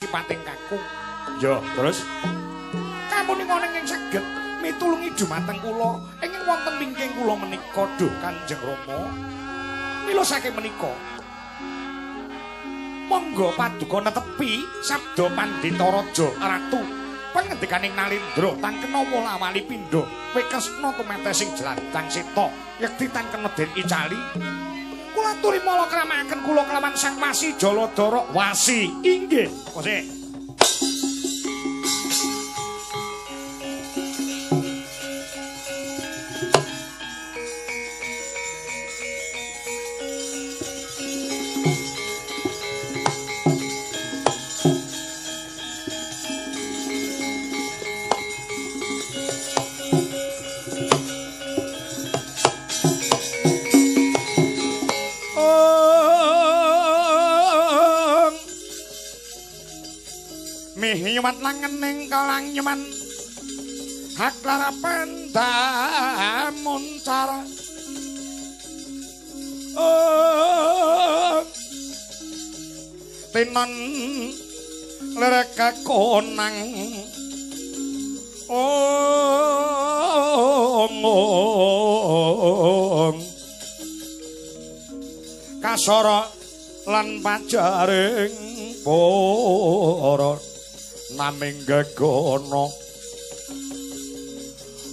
sipating kakung. Ya, terus kamuninga ing saged mitulungi dumateng kula ingkang wonten wingking kula menika duh Kanjeng Rama. Mila saking menika monggo paduka netepi sabda Pandhita Raja Ratu pangendikaning Nalindra tangkena wolawali pindha kowe Kresna tumetes sing jlancang seta yekti tangkena den icali. Kula aturi mala kramakaken kula kelawan Sang Wasi Jaladara. Wasi inggih. Kosek. Mihiwat langening kalanyeman hak larapan damun cara tinon lereka konang ong kasara lan pajaring para naming gegono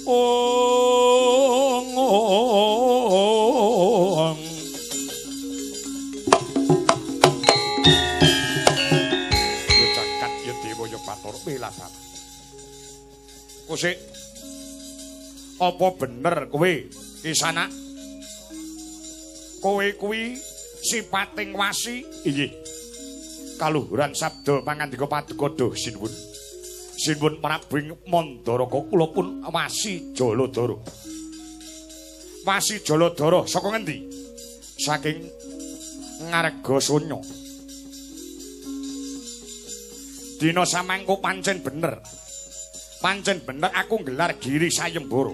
ong ong. Ya cakat ya dewa ya Bathara wilasan. Kusik apa bener kowe Kisana? Kowe kuwi sipating wasi? Inggih. Kaluhuran sabda pangandika paduka duh sinuwun. Sinuwun Prabu ing Mandaraka kula pun Wasi Jaladara. Wasi Jaladara saka ngendi? Saking Ngargasanya. Dina samangko pancen bener. Pancen bener aku nggelar giri sayembara.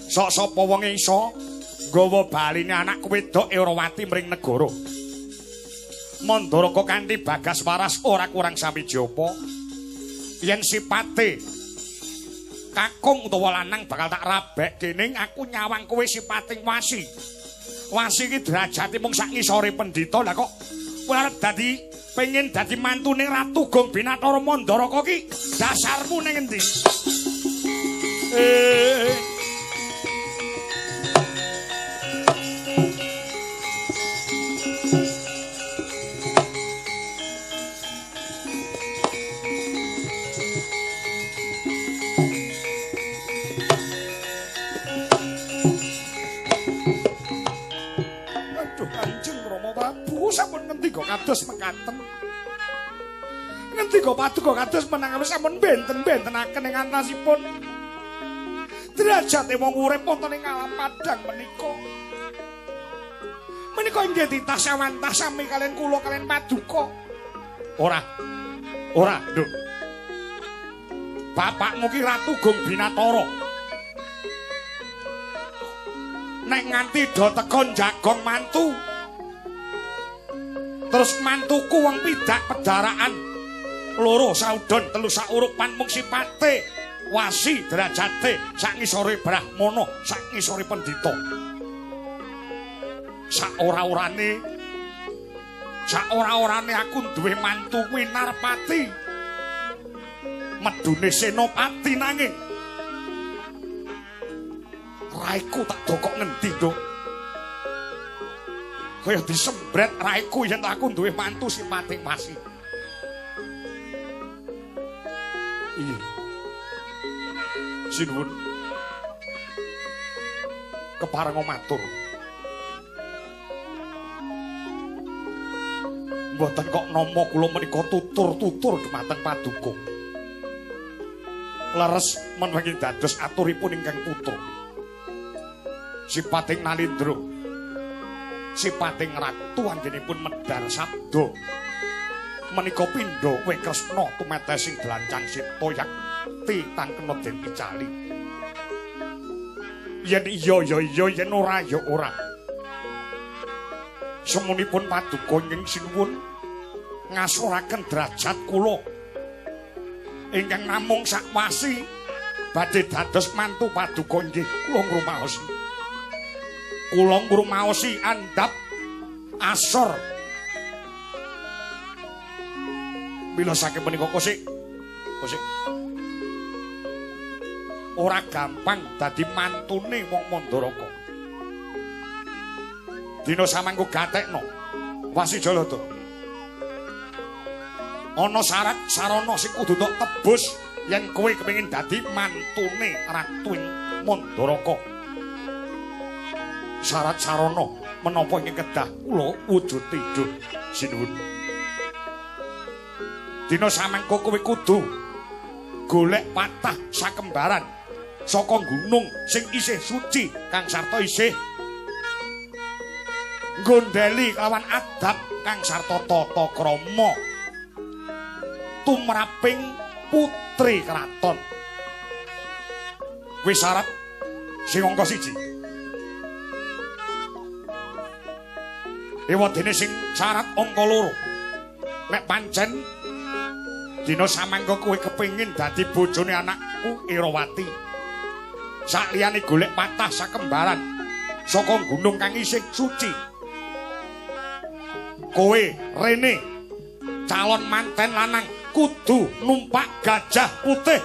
Sok sapa wonge iso nggawa baline anakku wedok Erawati mring negara Mandaraka kanthi bagas waras ora kurang sawiji apa. Yen sipate kakung utawa lanang bakal tak rabek dening aku nyawang kowe sipating wasi. Wasi iki derajate mung sak ngisore pendhita. Lah kok kowe arep dadi pengin dadi mantune Ratu Gong Binatara Mandaraka ki dasarmu ning endi? Sampun ngendika kados mekaten. Ngendika paduka kados menang sampun benten-bentenaken ing antasipun. Derajate wong urip wonten ing alam padhang menika. Menika inggih titah sawantah sami kalian kula kalian paduka. Ora. Ora, Nduk. Bapakmu ki Ratu Gong Binatara. Nek nganti do teko jagong mantu, terus mantuku wong pidak pedaraan loro saudon telu saurupan mung sipate wasi derajate sak ngisore brahmana sak ngisore pendhita sak ora-orane aku duwe mantu kuwi Narpati medune senopati nanging raiku tak dokok ngendi, Nduk? Kaya disembret raiku yen aku duwe mantu sipating wasi. Iya. Sinuwun. Keparenga matur. Mboten kok nampa kula menika tutur-tutur dumateng paduka. Leres menwengi dados aturipun ingkang putra. Sipating Nalindra. Sipating ratu anggenipun medhar sabda menika pindha kowe Kresna tumetes sing dlancang sita yakti tangkena den icali. Yen iya ya iya, yen ora ya ora. Semunipun paduka ingkang sinuwun Ngasoraken derajat kula ingkang namung sakwasi badhe dados mantu paduka nggih kula ngrumaosi. Kula ngrumaosi andhap asor. Mila saking menika kosik. Kosik. Ora gampang dadi mantune wong Mandaraka. Dina samangko gatekno Wasi Jalada. Ana syarat sarana sing kudu tok tebus yen kowe kepengin dadi mantune Ratu ing Mandaraka. Syarat sarana menapa ingkang kedah kula wujuti duh sinuwun. Dina samangko kowe kudu golek patah sakembaran saka gunung sing isih suci kang sarta isih nggondheli kelawan adab kang sarta tata krama tumraping putri kraton. Kuwi syarat sing angka 1. Ewadene sing syarat angka 2. Nek pancen dina samangka kowe kepengin dadi bojone anakku Irawati, sakliyane golek patah sakembaran saka gunung kang isih suci, kowe rene calon manten lanang kudu numpak gajah putih.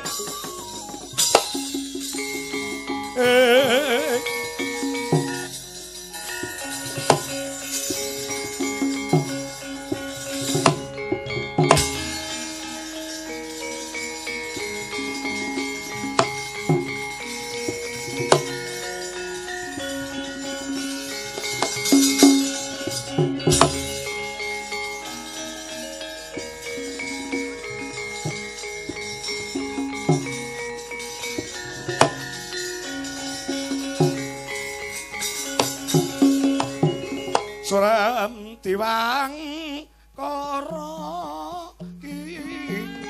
Suram diwang kara kingking.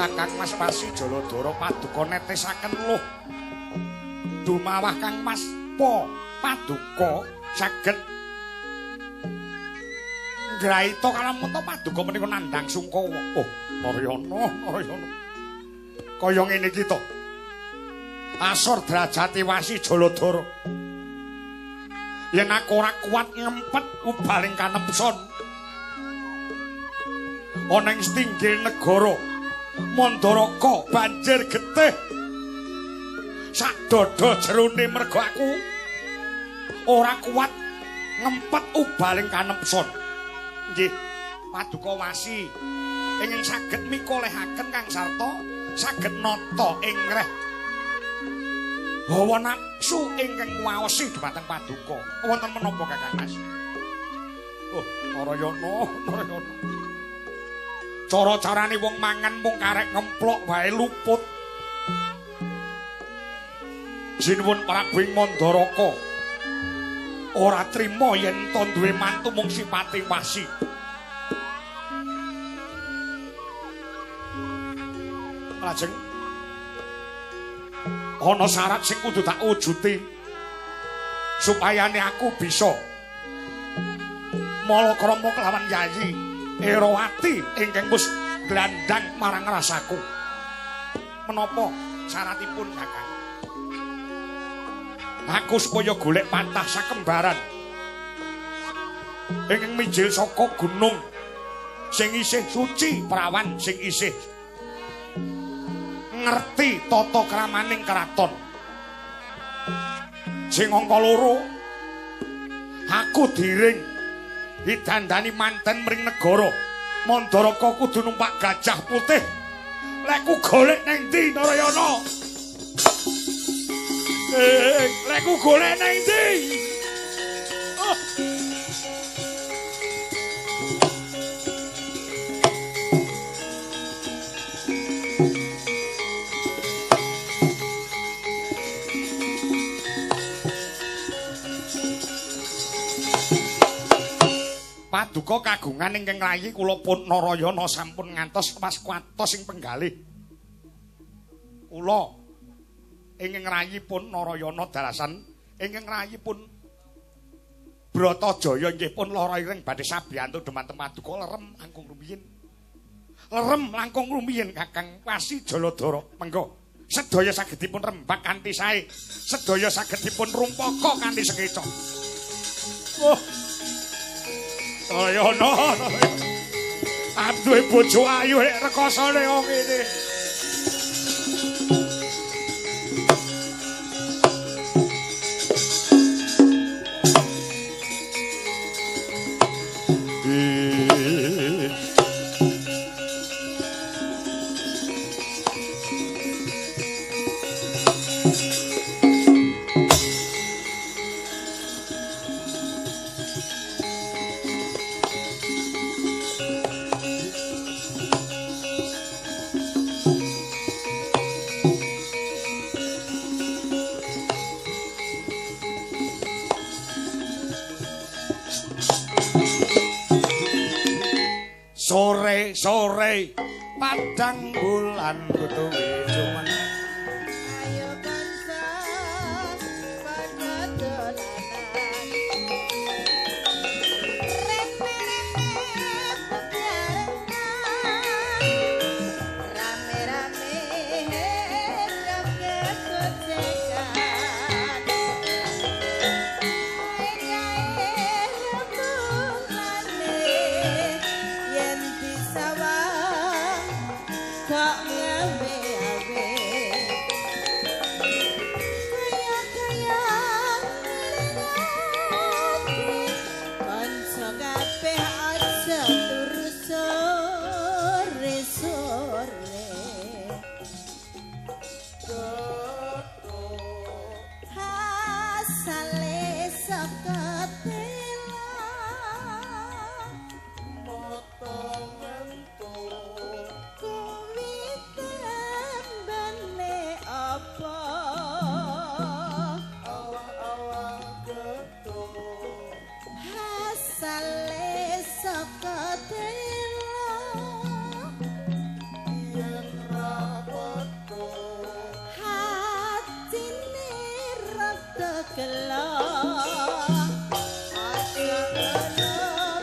Kakang Mas Wasi Jaladara paduka netesaken luh dumawah Kang Mas po paduka saged ngraita kalamunta paduka menika nandhang sungkawa. Oh, Narayana, Narayana. Kaya ngene iki to. Asor derajate Wasi Jaladara. Yen aku ora kuat ngempet ubaling kanepson ana ing setinggil negara Mandaraka banjir getih sak dada jerone mergo aku ora kuat ngempet ubaling kanepson. Nggih, paduka Wasi ingkang saged mikolehaken kang sarta saged nata ing reh hawa nafsu ingkang nguwaosi dhumateng paduka. Wonten menapa Kakang Mas? Oh, Narayana, Narayana. Cara-carane wong mangan mung karek ngemplok wae luput. Sinuwun Prabu ing Mandaraka ora trima yen to duwe mantu mung sipate wasi. Lajeng ana syarat sing kudu tak wujuti supayane aku bisa malakrama kelawan Yayi Irawati ingkang wis glandang marang rasaku. Menapa syaratipun Kakang? Aku supaya golek patah sakembaran ingkang mijil saka gunung sing isih suci, prawan sing isih ngerti tata kramaning kraton. Sing angka loro, aku diring didandani manten mring negara Mandaraka kudu numpak gajah putih. Lek ku golek nang ndi Narayana? Lek ku golek nang ndi? Oh. Paduka kagungan ingkang rayi kula pun Narayana sampun ngantos waskuatos ing penggalih. Kula ingkang rayi pun Narayana dalasan ingkang rayi pun Bratajaya inggih pun lara ireng badhe sabiyantu dhumateng paduka lerem langkung rumiyin. Lerem langkung rumiyin Kakang Wasi Jaladara. Mengko sedaya saged dipun rembak kanthi sae, sedaya saged dipun rumpaka kanthi sekeca. Oh. Narayana, aduh bojo ayu rek rekosane wong ngene. Sore-sore padang bulan kudu cuman ayo kanca padha dolanan reme-reme bebarengan rame-rame joget gojekan kae remulane yen disawang kok ngawe-awe kaya-kaya nglirake kanca kabeh aja turu sore-sore hasale saka tela kuwi tembane apa hasale saka tela hatine rada gelo aja ngono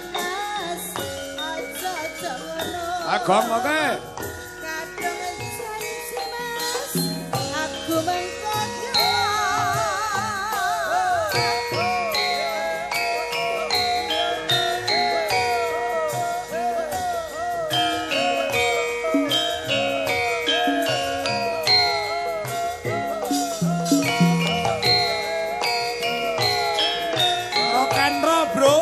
Mas, aja ngono. Agong oke. Kadung janji Mas, aku mengko Rock and roll, bro.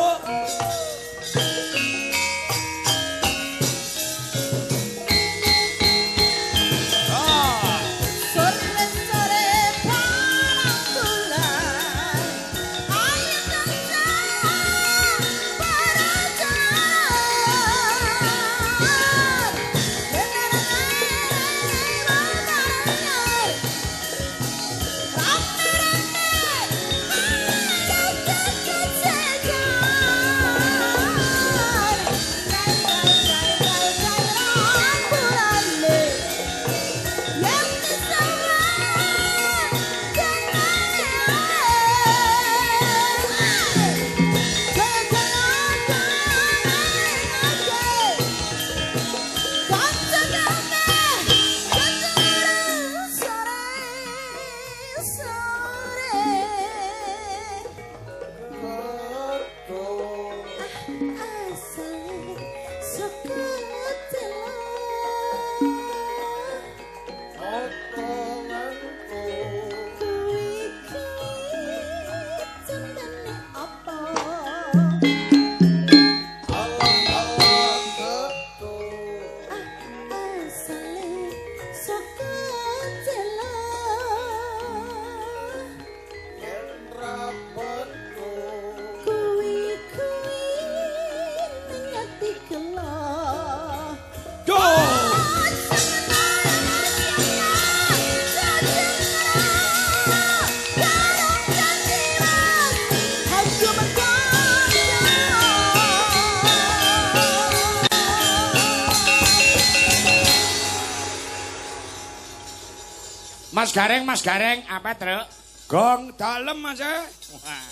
Mas Gareng, Mas Gareng, apa truk? Gong dalem Mas. Wah.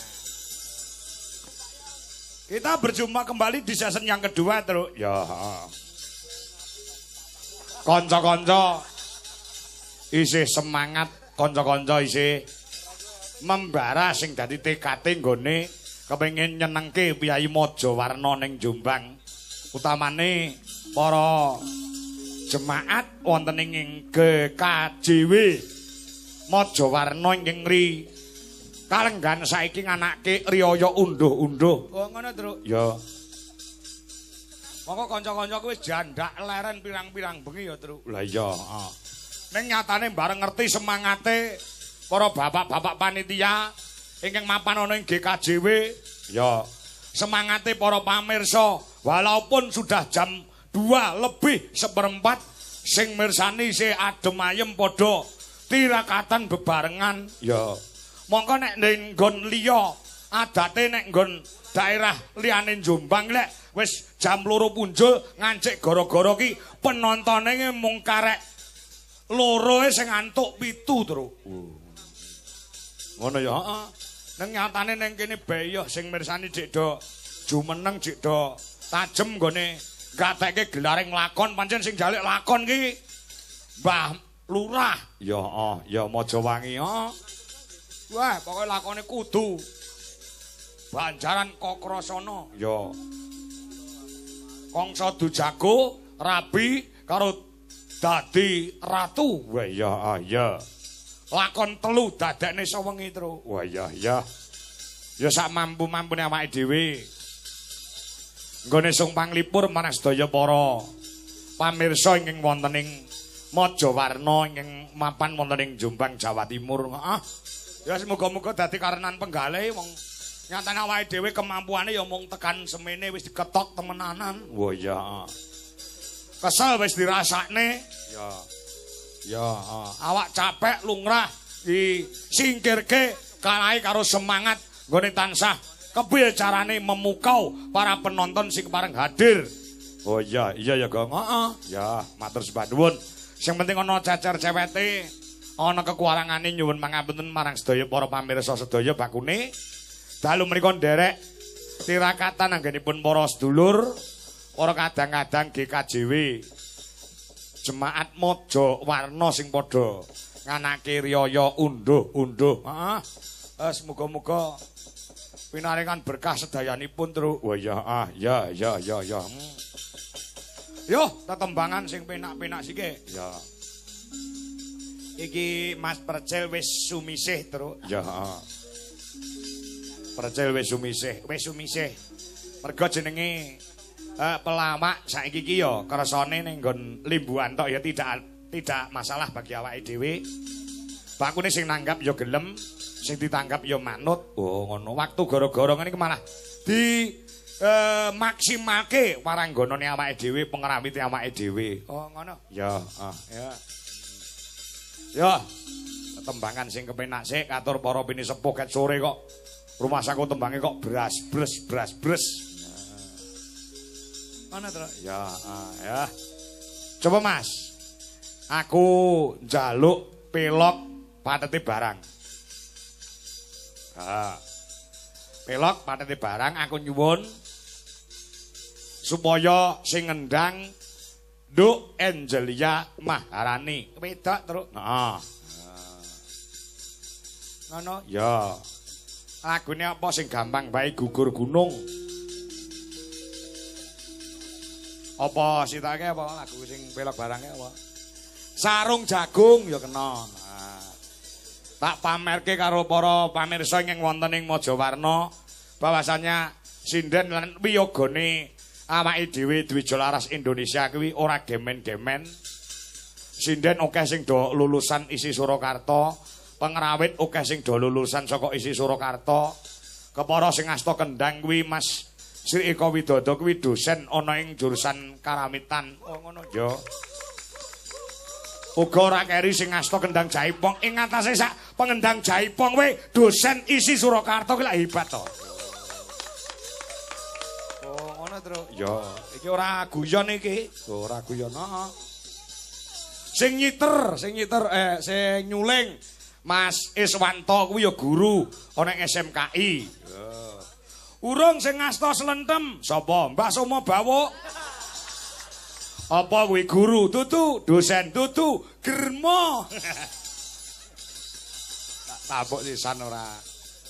Kita berjumpa kembali di season yang kedua, truk. Ya. Konco-konco isih semangat, konco-konco isih membara sing dadi TKT nggone kepengin nyenengke Piyayi Mojowarno ning Jombang. Utamane para jemaat wonten ing GKJW Mojowarno ingkang ngri kalenggan saiki nganake riyaya unduh-unduh. Oh ngono, Truk. Ya. Monggo kanca-kanca kuwi wis jandak leren pirang-pirang bengi ya, Truk. Lah iya, heeh. Ning nyatane bareng ngerti semangate para bapak-bapak panitia ingkang mapan ana ing GKJW, ya. Semangate para pamirsa walaupun sudah jam 2:15 sing mirsani isih adem ayem padha tirakatan bebarengan, ya. Mongko nek nggon liya adate nek nggon daerah liyane Jombang lek wis jam 2 punjul ngancik gara-gara ki penontone mung karek loro sing ngantuk 7, Truk. Ngono ya, heeh. Ning nyatane ning kene beyoh sing mirsani dik do jumeneng dik do tajem nggone gatekke gelaring lakon pancen sing jalik lakon ki Mbah Lurah. Ya, heeh, ya Mojowangi, heeh. Wah, pokoke lakone kudu Banjaran Kokrasana. Ya. Kangsa Dujago rabi karo dadi ratu. Wah, ya, ya. Lakon telu dadekne sawengi, Truk. Wah, ya, ya. Ya sak mampu-mampune awake dhewe. Nggone sung panglipur marang sedaya para pamirsa ingkang wonten ing Mojowarno ingkang mapan wonten ing Jombang, Jawa Timur. Heeh. Ya semoga-moga dadi karenan penggale wong nyatane awake dhewe kemampuane ya mung tekan semene wis diketok temenanan. Wah iya. Kesel wis dirasakne. Ya. Ya, awak capek lungrah disingkirke kalahe karo semangat nggone tansah kepiye carane memukau para penonton sing pareng hadir. Oh iya, iya ya, Gong. Heeh. Ya, matur sembah nuwun. Sing penting ana cecer cewete, ana kekurangane nyuwun pangapunten marang sedaya para pamirsa sedaya bakune. Dalu menika nderek tirakatan anggenipun para sedulur, para kadang-kadang GKJW Jemaat Mojowarno sing padha nganake riyaya unduh-unduh. Heeh. Semoga-moga pinaringan berkah sedayanipun, Truk. Wah ya, ah, ya, ya, ya, ya. Yo, tetembangan sing penak-penak sike. Ya. Iki Mas Percil wis sumisih, Truk. Ya. Percil wis sumisih, wis sumisih. Mergo jenenge pelawak saiki iki ya kersane ning nggon limbuhan tok ya tidak masalah bagi awake dhewe. Bakune sing nanggap ya gelem, sing ditanggap ya manut. Oh ngono. Waktu gara-gara ngene iki malah di maksimalke waranggonane awake dhewe, pengrawite awake dhewe. Oh ngono. Ya, ah, ya. Ya, tembangan sing kepenak sik katur para pinisepuh ket sore kok. Rumah saku tembange kok beras bres beras bres. Mana Truk? Ya, ah, ya. Coba Mas. Aku njaluk pelok patete barang. Ha. Pelok patete barang aku nyuwun supaya sing ngendang Nduk Angelia Maharani. Wedok, Truk. Heeh. Ngono? Ya. Lagune apa sing gampang bae gugur gunung? Apa sitake apa lagu sing pelok barangnya apa? Sarung jagung ya kena. Nah. Tak pamerke karo para pamirsa ingkang wonten ing Mojowarno bahwasannya sinden lan wiyogane awake dhewe Dwija Laras Indonesia kuwi ora gemen-gemen. Sinden akeh sing do lulusan ISI Surakarta, pengrawit akeh sing do lulusan saka ISI Surakarta. Kepara sing asta kendang kuwi Mas Sri Eko Widodo kuwi dosen ana ing jurusan Karamitan. Oh ngono ya. Uga ora keri sing asta kendang jaipong. Ing atase sak pengendang jaipong kuwi dosen ISI Surakarta kuwi lak hebat to. Oh ngono, Truk. Ya, iki ora guyon iki. Ora guyon, heeh. Sing nyiter, sing nyuling Mas Iswanto kuwi ya guru ana ing SMKI. Urung sing ngasta slentem sapa? Mbah Somo Bawuk. Apa kuwi guru? Dudu, dosen dudu, germo. Tak tabok sisan ora.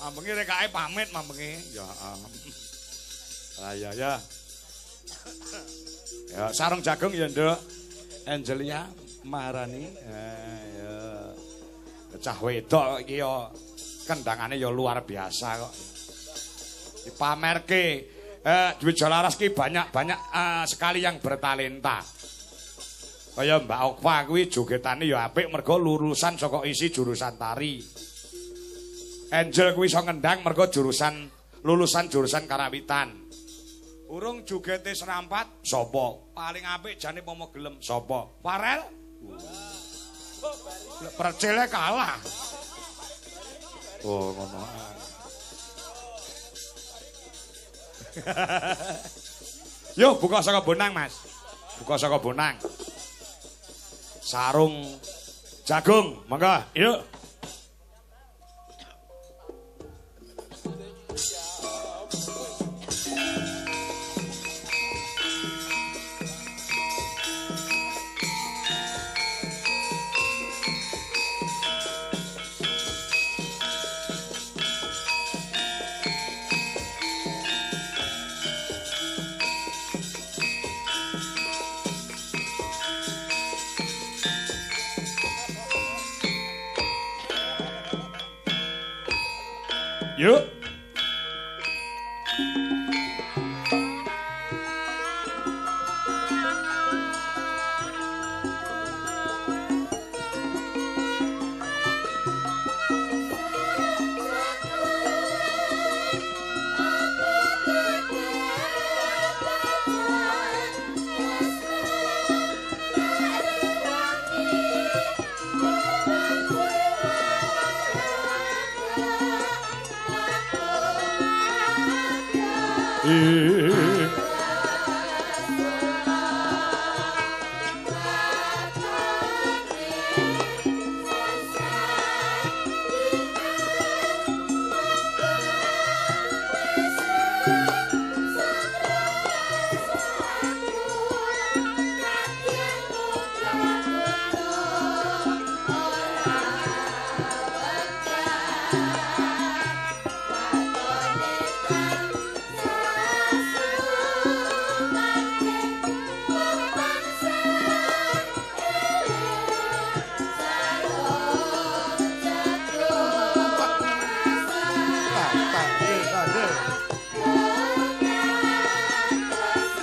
Mambengi rekake pamit mambengi. Ya. Ah ya ya. Ya sarung jagung ya, Nduk. Angelia Maharani. Ya. Cah wedok iki ya kendangane ya luar biasa kok. Dipamerke. Dwija Laras ki banyak-banyak sekali yang bertalenta. Kaya Mbak Okva kuwi jogetane ya apik mergo lulusan saka isi jurusan tari. Angel kuwi iso ngendang mergo lulusan jurusan karawitan. Urung jogete serampat sapa? Paling apik jane pomo gelem sapa? Farel? Percile kalah. Oh ngono. Yo buka saka bonang, Mas. Buka saka bonang. Sarung jagung, monggo. Yuk. Yuk.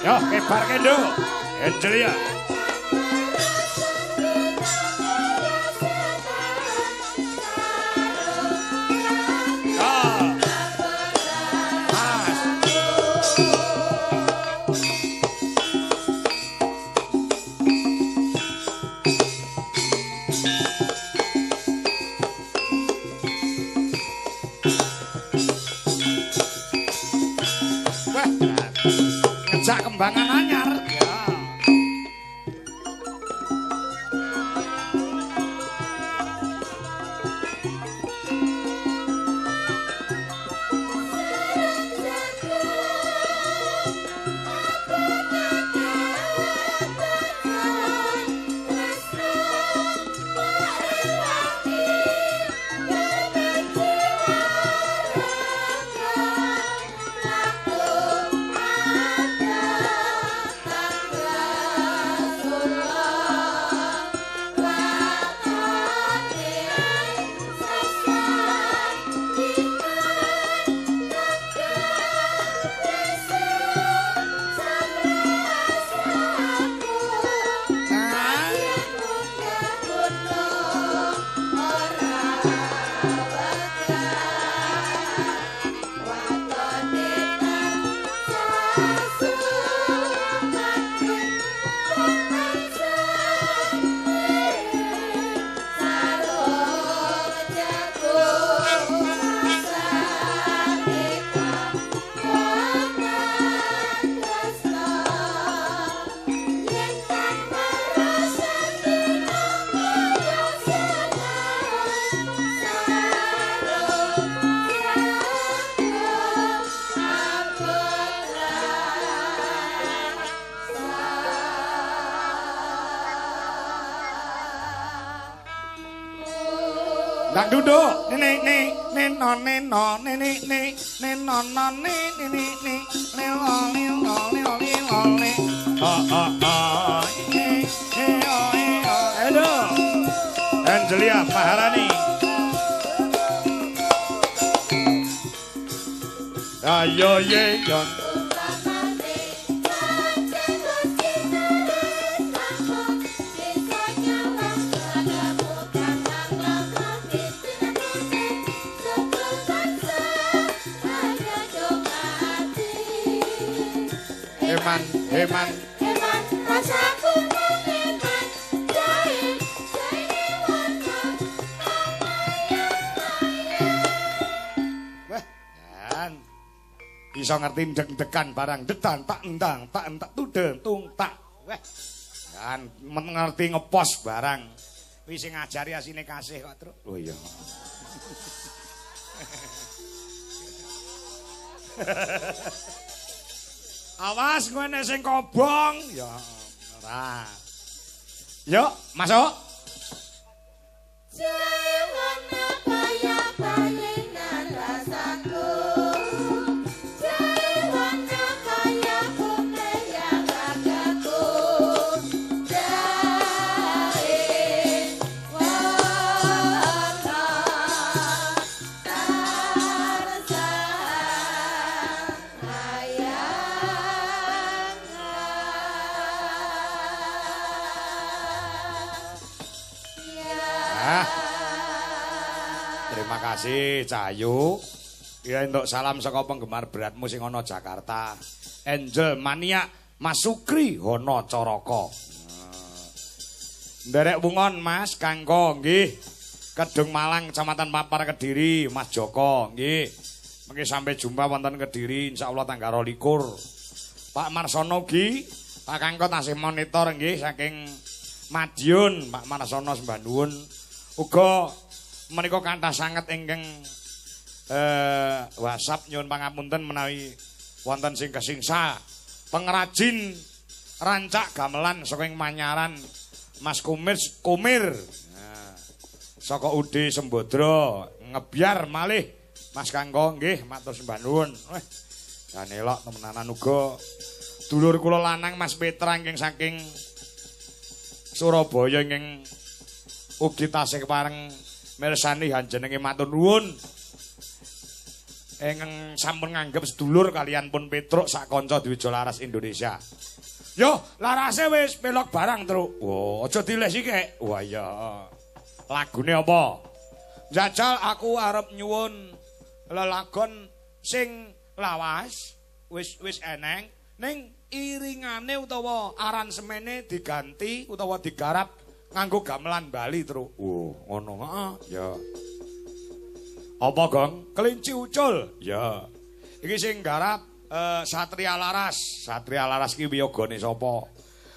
Yo, kebar kendo. Angelia. Kembangan anyar. Ya. Ndang duduk. Ne ne ne no ne no ne ne ne ne no no ne ne ne ne ne lo ne lo ne lo ne lo ne. A a a e e o e o. Halo. Angelia Maharani. Ayo ye yo. Heman, heman, heman, rasaku mengeman, jahe, jahe warna, wah, kan, iso ngerti deg-degan barang detan tak endang, tak entak tudeng tung tak, wah, kan, ngerti ngepos barang, wis sing ngajari asine kasih kok, Truk. Oh iya. Awas kowe nek sing kobong ya ora. Yuk, masuk. Terima kasih Cahayu. Ya untuk salam saka penggemar beratmu sing ana Jakarta. Angel Mania Mas Sukri Hono Coroko. Nderek wungon Mas Kangko nggih. Kedung Malang Kecamatan Papar Kediri Mas Joko nggih. Mengke sampai jumpa wonten Kediri insyaallah tanggal 22. Pak Marsono ugi, Pak Kangko tasih monitor nggih saking Madiun, Pak Marsono sembah nuwun. Uga menika kathah sanget ingkang WhatsApp nyuwun pangapunten menawi wonten sing kesingsa. Pengrajin rancak gamelan saking Manyaran Mas Kumir Kumir. Nah, saka UD Sembodra ngebyar malih Mas Kangko nggih matur sembah nuwun. Wah, jan elok temenanan uga dulur kula lanang Mas Petra ingkang saking Surabaya ingkang ugi tasih kepareng mirsani hanjenenge matur nuwun ingkang sampun nganggep sedulur kalian pun Petruk sak kanca Dwija Laras Indonesia. Yo, larase wis pelok barang, Truk. Wah, aja diles iki. Wah iya. Lagune apa? Jajal aku arep nyuwun lelagon sing lawas wis wis eneng ning iringane utawa aransemene diganti utawa digarap nganggo gamelan Bali, Truk. Oh, ngono heeh. Ya. Apa, Gong? Kelinci ucul. Ya. Iki sing garap Satria Laras. Satria Laras ki wiyogane sapa?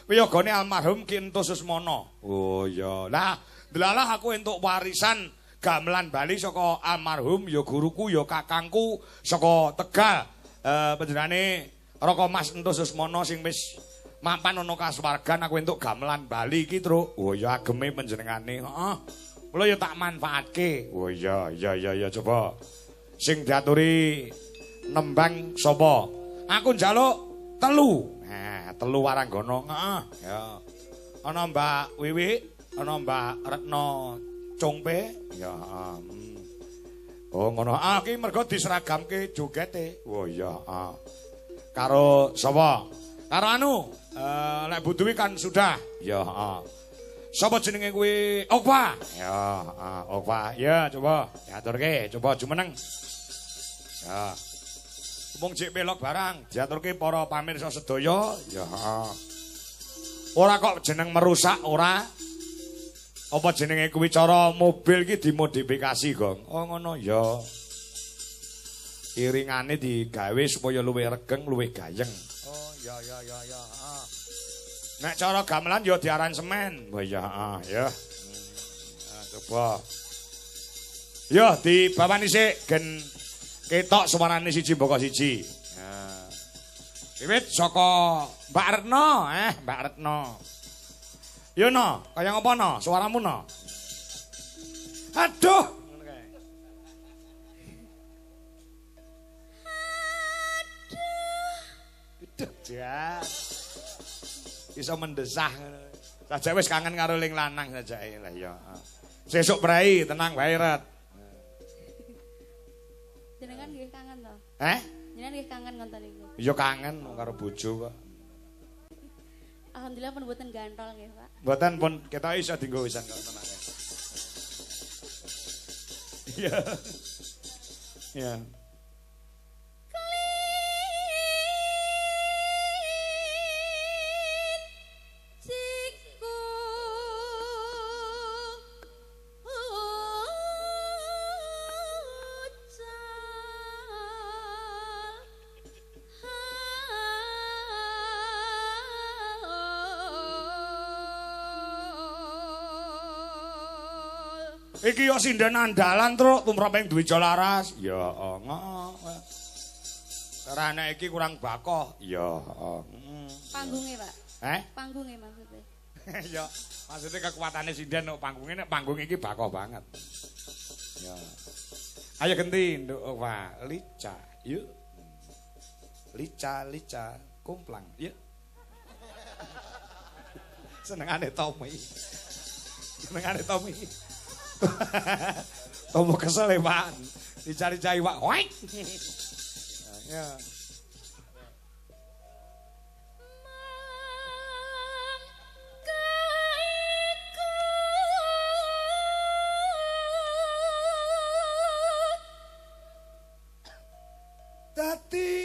Wiyogane almarhum Ki Enthus Susmono. Oh iya. Lah, delalah aku entuk warisan gamelan Bali saka almarhum ya guruku ya kakangku saka Tegal. Panjenengane Raka Mas Enthus Susmono sing wis mapan ana kasuwargan aku entuk gamelan Bali iki, Truk. Oh ya ageme panjenengane. Heeh. Mula ya tak manfaatke. Oh iya iya iya iya coba. Sing diaturi nembang sapa? Aku njaluk telu. Nah, telu waranggana. Heeh. Ya. Ana Mbak Wiwi, ana Mbak Retno Congpe. Ya. Oh ngono. Ah iki mergo diseragamke jogete. Oh iya, heeh. Karo sapa? Karo anu, lek Bu Dwi kan sudah. Ya, heeh. Sapa jenenge kuwi? Okpa. Ya, heeh, Okpa. Ya, coba diaturke, coba jumeneng. Ya. Mung jek pelok barang, diaturke para pamirsa sedaya. Ya, heeh. Ora kok jeneng merusak ora. Apa jenenge kuwi cara mobil iki dimodifikasi, Gong. Oh ngono ya. Iringane digawe supaya luwih regeng, luwih gayeng. Oh ya ya ya ya. Nek cara gamelan ya diaransemen. Wah ya heeh ya. Nah, coba. Yo dibawani sik gen ketok suarane siji mbaka siji. Nah. Wiwit saka Mbak Retno, Mbak Retno. Yo no, kaya ngopo no? Suaramu no? Aduh. Jan. Iso mendesah. Sajake wis kangen karo ling lanang sajake lah ya. Sesuk prei tenang wae Ret. Jenengan nggih kangen to? Heh? Jenengan nggih kangen ngonten niku. Ya kangen karo bojo kok. Alhamdulillah pun mboten gantol nggih, Pak. Mboten pun ketok iso dienggo wisan kok tenang. Iya. Iya. Iki yo sinden andalan truk tumrap ing Dwija Laras. Ya ngo. Karena iki kurang bakoh. Ya Panggunge, Pak. Heh? Panggunge maksudnya. Ya, maksudnya kekuatane sinden nek panggunge nek panggung iki bakoh banget. Ya. Ayo genti nduk Pak, lica. Yuk. Lica, lica, kumplang. Yuk. Senengane Tommy. Senengane Tommy. Tomo kesel ya Pak. Dicari-cari Pak. Hoik. Ya. Dadi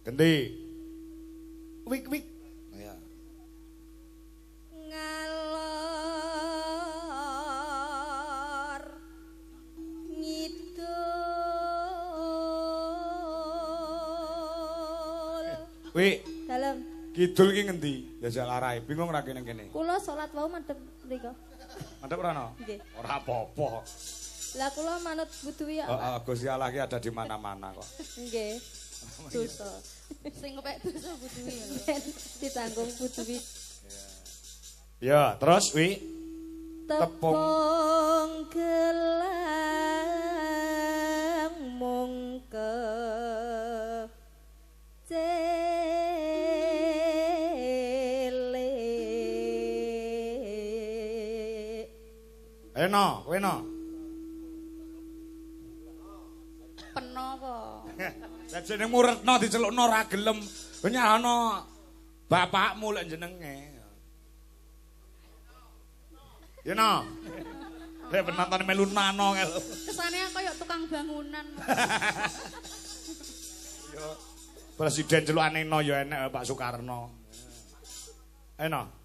Ganti. Wik wik. Ya. Ngalor ngidul. Wik. Dalem. Kidul iki ngendi? Jajal arahe. Bingung ra kene kene. Kula salat wau madhep mriku. Madhep ora no? Nggih. Ora apa-apa. Lah kula manut Bu Dwi ya, Pak. Heeh, Gusti Allah ki ada di mana-mana kok. Nggih. Dosa. Sing ngepek dosa Bu Dwi ya. Ditanggung Bu Dwi. Ya, terus wi tepung gelang mung kecelik. Ayo no, kowe no. Peno apa? Lah jenengmu Retno dicelukno ora gelem. Nyalahno bapakmu lek jenenge. Ya no. Lek penonton melu nano kae. Kesane koyo tukang bangunan. Yo presiden celukane no ya enek Pak Soekarno. Eno.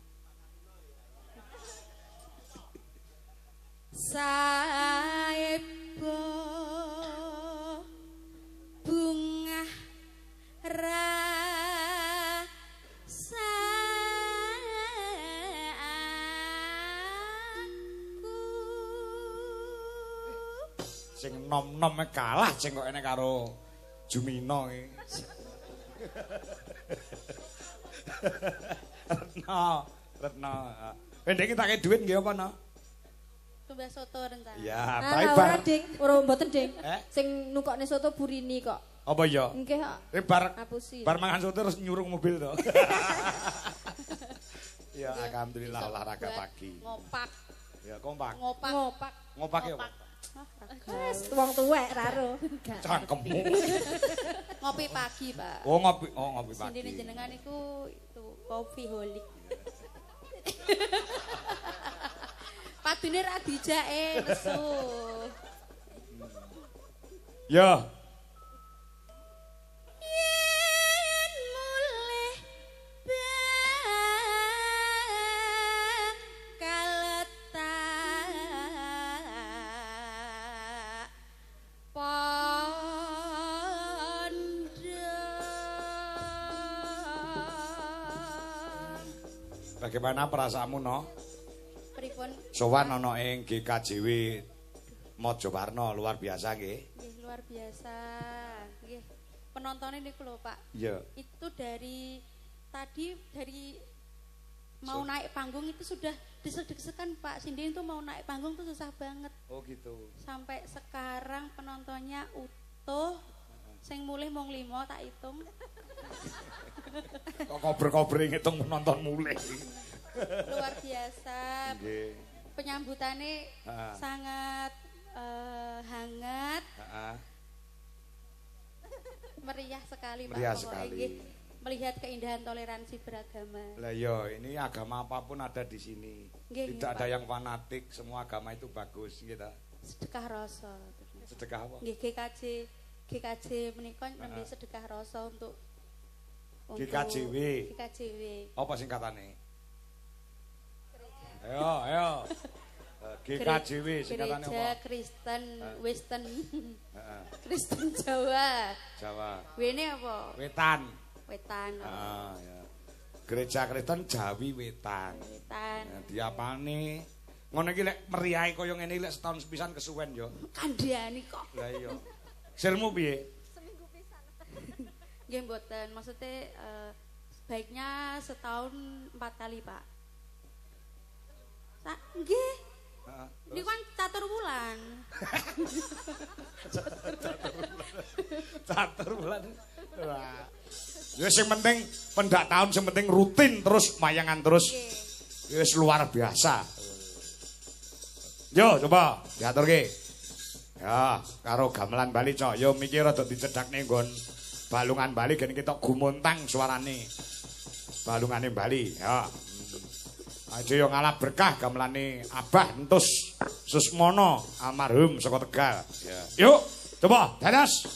Saebo bungah rasa aku. Sing nom-nom kalah sing kok enek karo Jumino iki. Retno, Retno. Ndek iki tak kei dhuwit nggih apa no? Tumbas soto rencana. Ya, bae bar. Ora ding, ora mboten ding. Sing nukokne soto Burini kok. Apa ya? Nggih kok. Bar bar mangan soto terus nyurung mobil to. Ya, alhamdulillah olahraga pagi. Ngopak. Ya, kompak. Ngopak. Ngopak. Ngopak ya apa? Wis wong tuwek raro. Cangkemmu. Ngopi pagi, Pak. Oh, ngopi, oh ngopi pagi. Sindene jenengan iku itu coffee holic. Padune ra dijake nesu. Ya. Yen mulih bakal tak pondhong. Bagaimana perasaanmu, no? Pripun? Sowan ana ing GKJW Mojowarno luar biasa nggih. Nggih, luar biasa. Nggih. Penontonnya niku lho, Pak. Iya. Itu dari tadi dari mau naik panggung itu sudah desek-desekan Pak. Sinden itu mau naik panggung tuh susah banget. Oh gitu. Sampai sekarang penontonnya utuh. Sing mulih mung 5 tak hitung. Kok kober-kober ngitung penonton mulih. Luar biasa. Nggih. Penyambutannya sangat hangat. Meriah sekali Pak. Meriah sekali. Melihat keindahan toleransi beragama. Lah iya, ini agama apapun ada di sini. Nggih, tidak nggih, ada Pak. Yang fanatik, semua agama itu bagus gitu. Sedekah rasa. Sedekah apa? Nggih, GKJ menika nembe sedekah rasa untuk GKJW. GKJW. Apa singkatane? Ayo, ayo. GKJW singkatane Gereja apa? Kristen Western. Kristen Jawa. Jawa. W-ne apa? Wetan. Wetan. Ah, ya. Gereja Kristen Jawi Wetan. Wetan. Ya, diapane? Ngono iki lek meriahe kaya ngene lek setahun sepisan kesuwen yo. Kandhani kok. Lah iya. Sirmu piye? Seminggu pisan. Nggih mboten, maksudnya sebaiknya setahun 4 kali, Pak. Nggih. Heeh. Niku kan catur wulan. Catur wulan. Wah. Ya sing penting pendak tahun sing penting rutin terus mayangan terus. Wis luar biasa. Yo coba diaturke. Ya, karo gamelan Bali cok. Yo mikir rada dicedhakne nggon balungan Bali gen ketok gumuntang suarane. Balungane Bali, ya. Aja yo ngalah berkah gamelane Abah Entus Susmono almarhum saka Tegal. Ya. Yuk, coba dadas.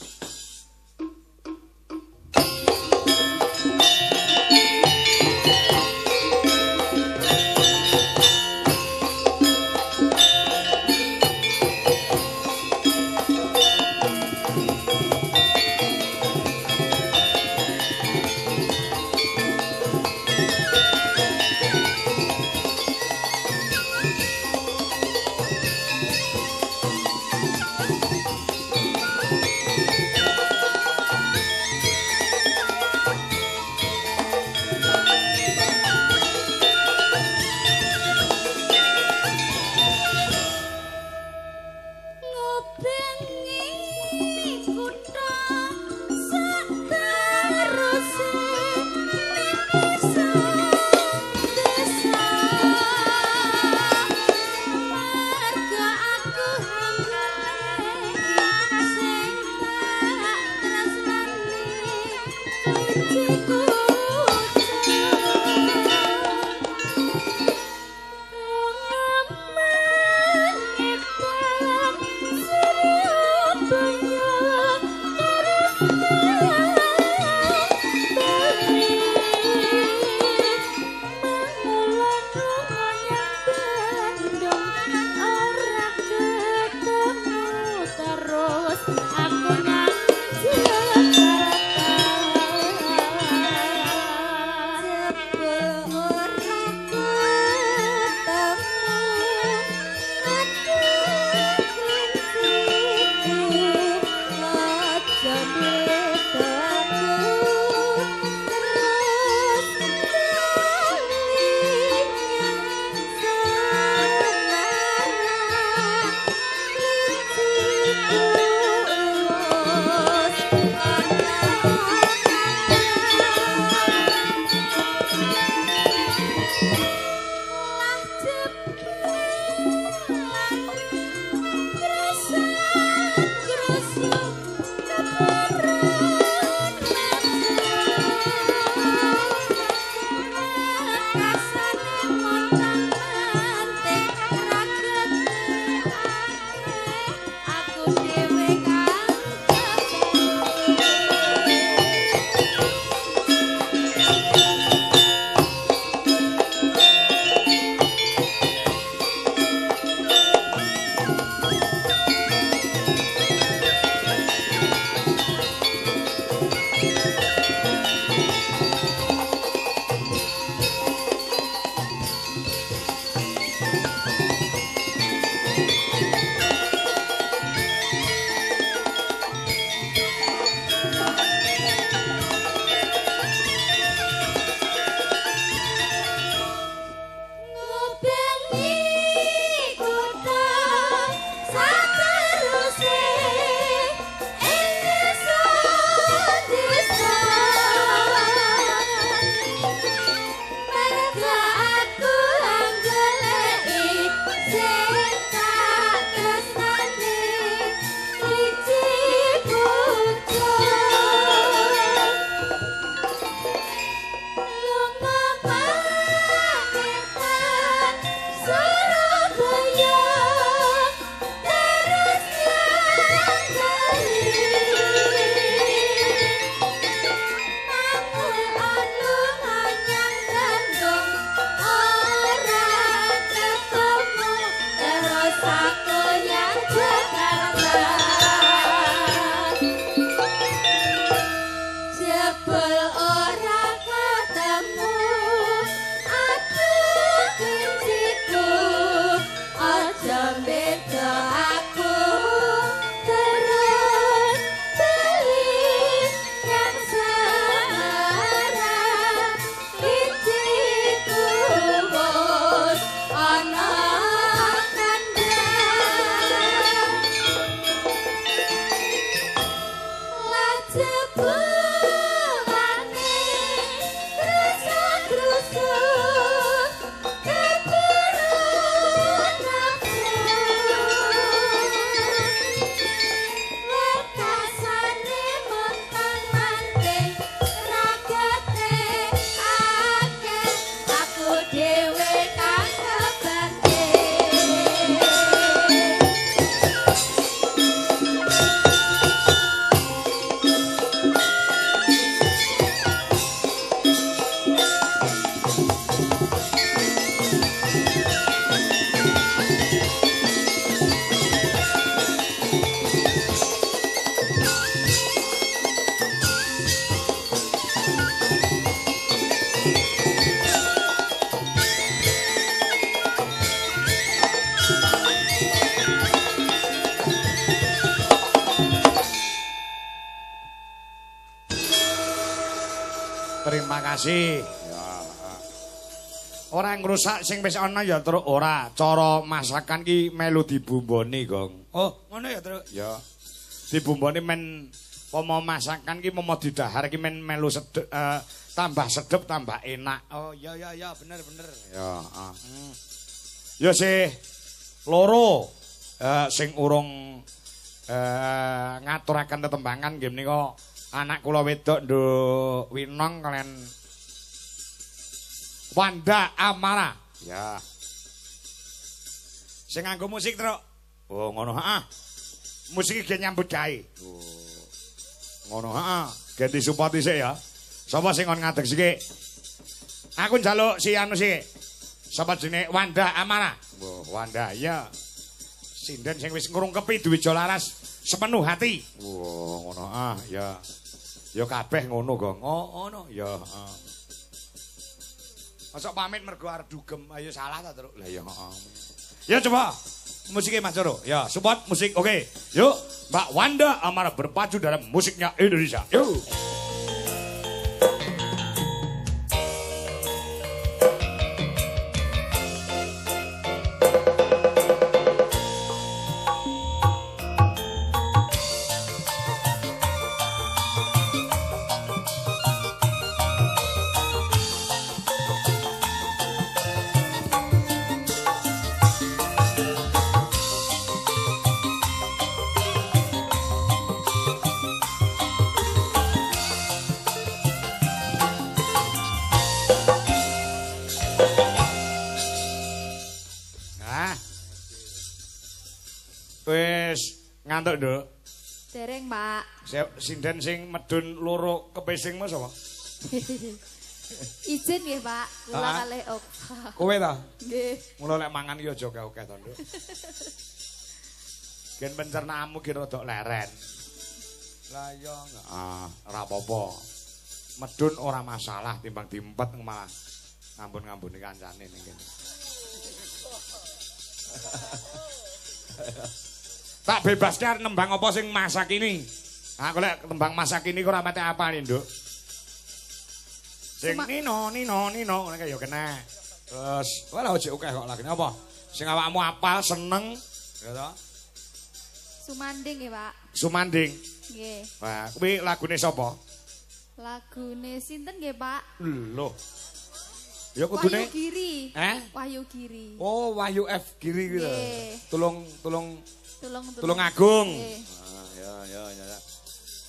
Thank Jebulane grusak-grusuk keturut nafsu lekasane montang-manting ragate akeh aku dhewe kang kebanting. Terima kasih. Ya. Ora ngrusak sing wis ana ya, Truk, ora. Cara masakan ki melu dibumboni, Gong. Oh, ngono ya, Truk? Ya. Dibumboni men pomo masakan ki momo didahar ki men melu sedep, tambah sedep tambah enak. Oh, iya iya iya, bener bener. Ya, heeh. Ya sih loro sing urung ngaturaken tetembangan nggih menika anak kula wedok Nduk Winong kalian Wanda Amara. Ya. Sing nganggo musik, Truk. Oh, ngono heeh. Musik iki nyambut gawe. Oh. Ngono heeh. Gen disupport sik ya. Sapa sing kon ngadeg sik? Aku njaluk si anu sik. Sapa jenenge Wanda Amara? Oh, Wanda iya. Sinden sing wis ngrungkepi Dwija Laras sepenuh hati. Oh, ngono ah ya. Ya kabeh ngono, Gong. Oh, ngono ya. Heeh. Mosok pamit mergo arep dugem, ayo salah ta, Truk? Lah ya heeh. Ya coba musiknya Mas Coro. Ya, support musik. Oke. Yuk, Mbak Wanda Amara berpacu dalam musiknya Indonesia. Yuk. Ngantuk, Nduk? Dereng, Pak. Sinden sing medun loro kepesing mas apa? Izin nggih, Pak. Kula kalih Okta. Kowe ta? Nggih. Mula lek mangan ki aja akeh-akeh to, Nduk. Gen pencernaanmu ki rada leren. Lah iya, ah, ora apa-apa. Medun ora masalah timbang diempet malah ngambun-ngambuni kancane ning kene. Tak bebaske arep nembang apa sing masak ini. Aku lek tembang masak ini ora mate apa nih, Nduk. Sing nino nino nino ngene kae ya kena. Terus, walah ojo akeh kok lagune apa? Sing awakmu apal seneng, ya to? Sumanding nggih, Pak. Sumanding. Nggih. Wah, kuwi lagune sapa? Lagune sinten nggih, Pak? Lho. Ya kudune Wahyu Giri. Eh? Wahyu Giri. Oh, Wahyu F Giri kuwi lho. Tulung tulung Tulung Agung. Ah, ya ya ya.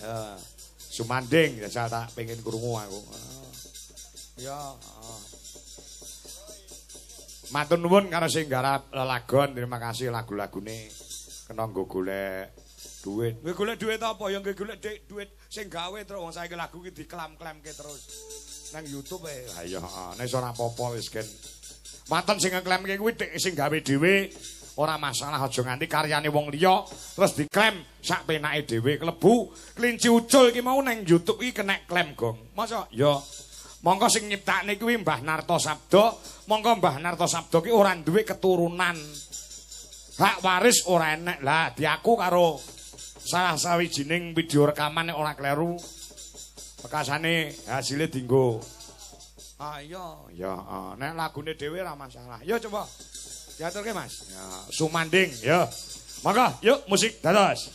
Ya. Sumanding ya tak pengen krungu aku. Ya. Matur nuwun karo sing garap lelagon, terima kasih lagu-lagune kena nggo golek duit. Kowe golek duit apa? Ya nggo golek duit sing gawe terus wong saiki lagu iki diklam-klamke terus nang YouTube e. Ha iya, heeh. Nek ora apa-apa wis gen. Maten sing ngeklamke kuwi sing gawe dhewe. Ora masalah aja nganti karyane wong liya terus diklaim sak penake dhewe klebu kelinci ucul iki mau nang YouTube iki kena klaim, Gong. Masa ya mongko sing nyiptakne kuwi Mbah Narto Sabdo, mongko Mbah Narto Sabdo ki ora duwe keturunan. Hak waris ora enek. Lah diaku karo salah sawijining video rekaman nek ora kleru. Bekasane hasile dinggo. Ah iya, ya nek lagune dhewe ora masalah. Ya coba diaturke, Mas. Ya, Sumanding ya. Monggo, yuk musik dados.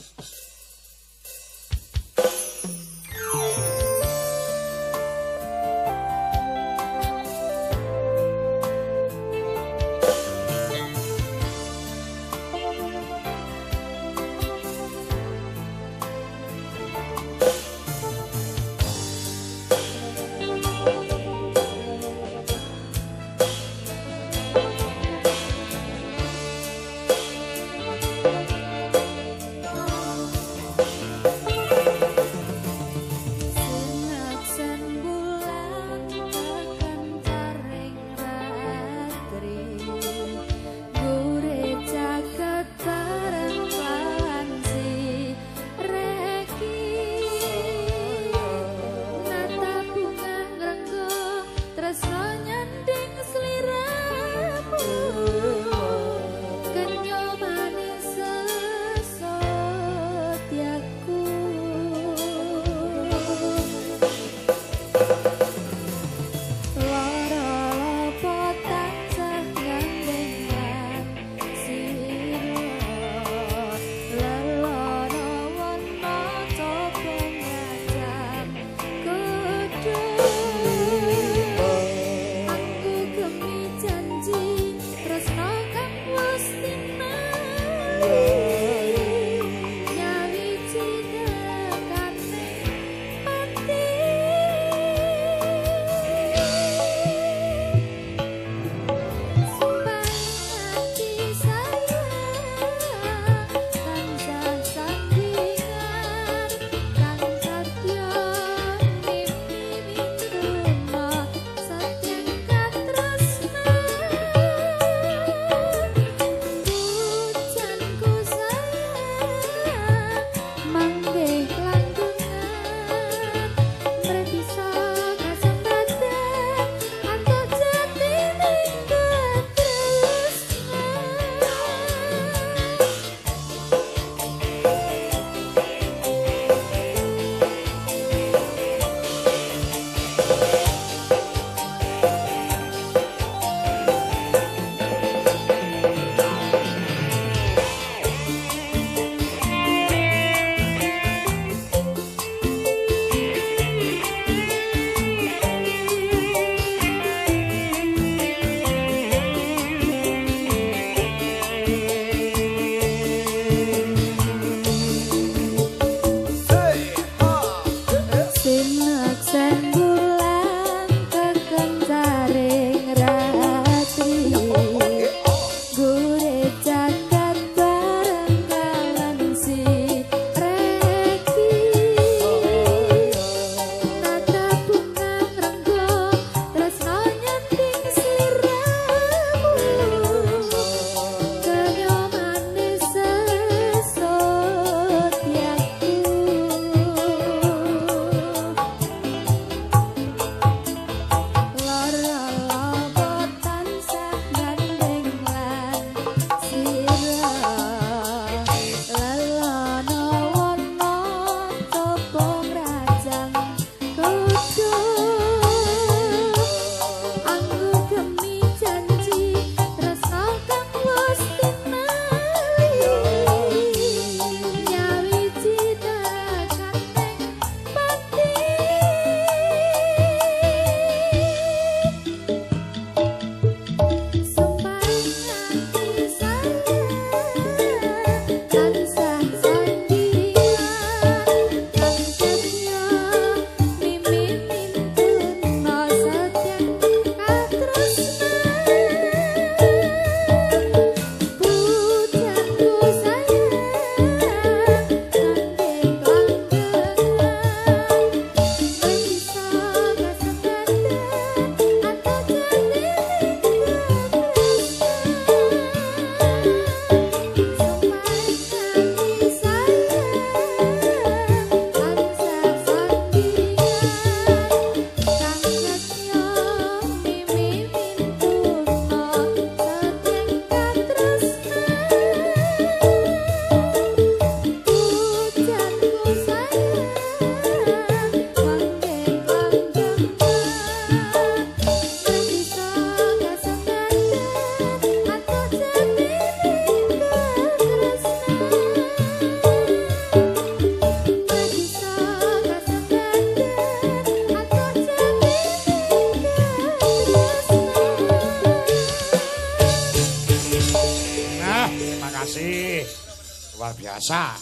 luar biasa.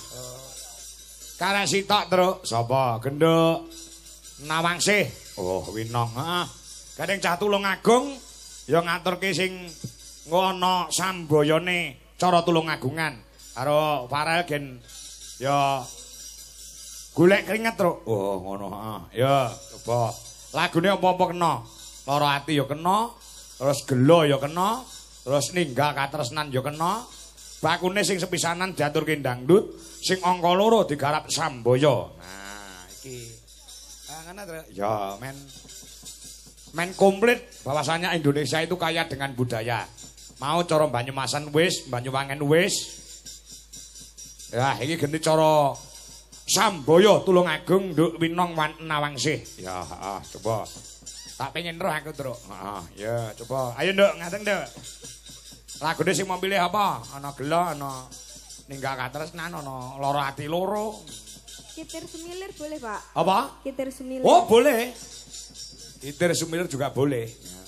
Karek sitok, Truk. Sapa? Genduk Nawangsih. Oh, Winong. Heeh. Gandeng cah Tulungagung ya ngaturke sing ngono sambayane cara Tulungagungan. Karo Farel gen ya golek keringet, Truk. Oh, ngono, heeh. Ya, coba. Lagune apa-apa kena. Lara ati ya kena, terus gelo ya kena, terus ninggal katresnan ya kena. Bakune sing sepisanan diaturke dangdut, sing angka loro digarap sambaya. Nah, iki. Ah, ngene, Truk. Ya, men komplit bahwasanya Indonesia itu kaya dengan budaya. Mau cara Banyumasan wis, Banyuwangen wis. Ya, iki genti cara Sambaya Tulungagung Nduk Winong Nawangsih. Ya, heeh, coba. Tak pengen roh aku, Truk. Heeh, ya coba. Ayo, Nduk, ngateng, Nduk. Lagune sing mau pilih apa? Ana gelo, ana ninggal katresnan, ana lara ati loro. Kitir Sumilir boleh, Pak? Apa? Kitir Sumilir. Oh, boleh. Kitir Sumilir juga boleh. Ya,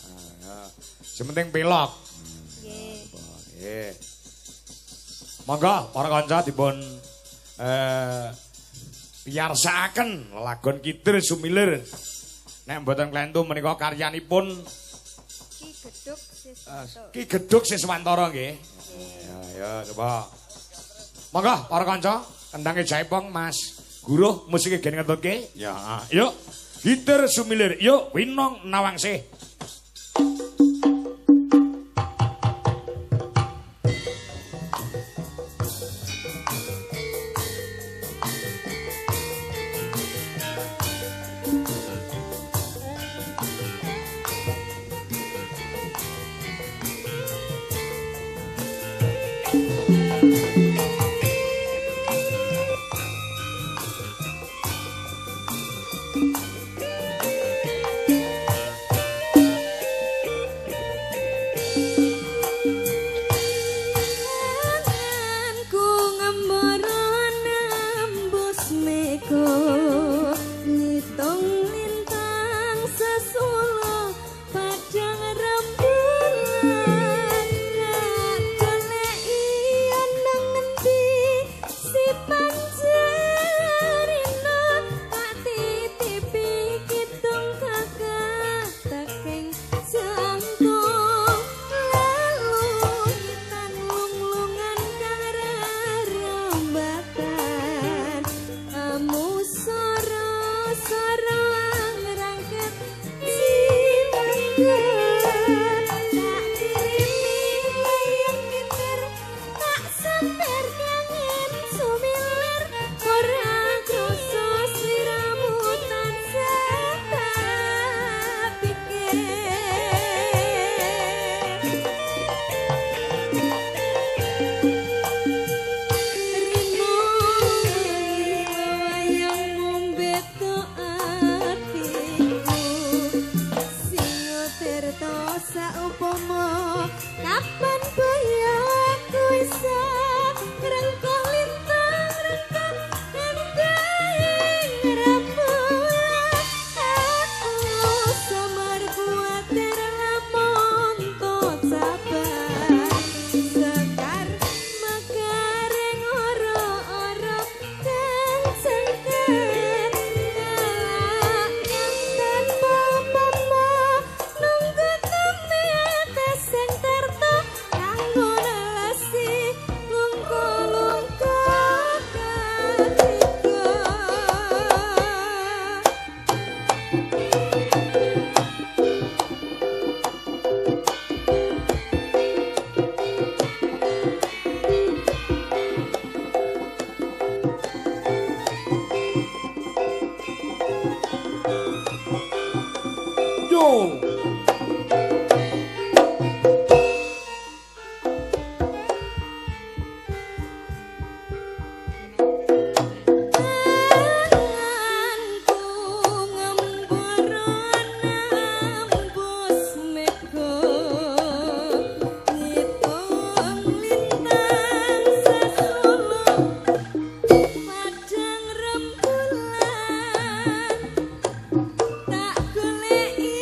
ya. Sing penting pelok. Nggih. Nggih. Monggo para kanca dipun piyarsakaken lagon Kitir Sumilir. Nek mboten klentu menika karyanipun Ki Gedhug Siswantara. Ki Gedhug Siswantara nggih. Ya, ya coba. Monggo para kanca kendange jaipong Mas Guruh musike gen ngetutke. Ya, yuk. Kitir Sumilir, yuk Winong Nawangsih. Tak goleki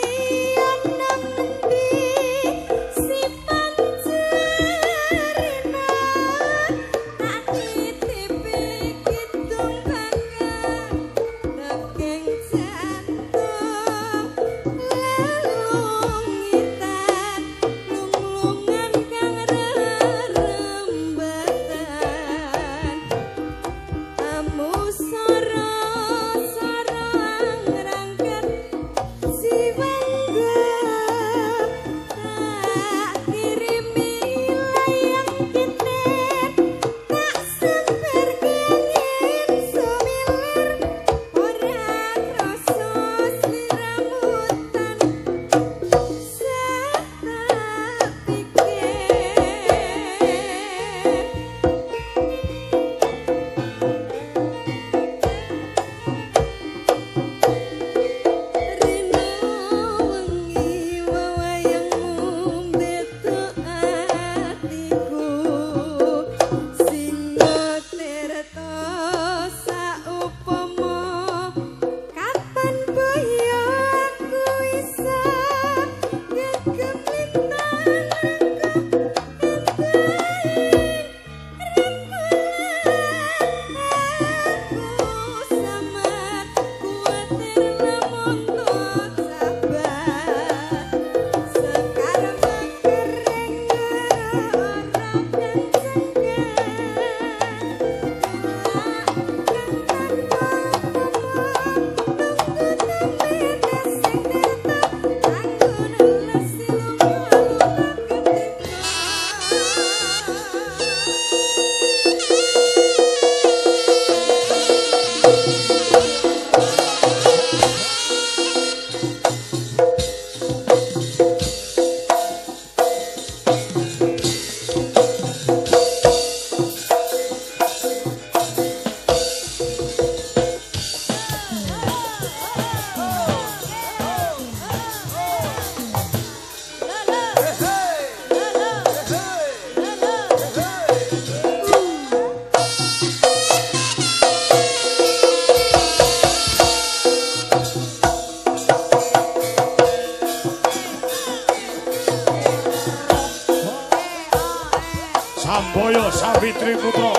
Samboyo Sawitri Putra.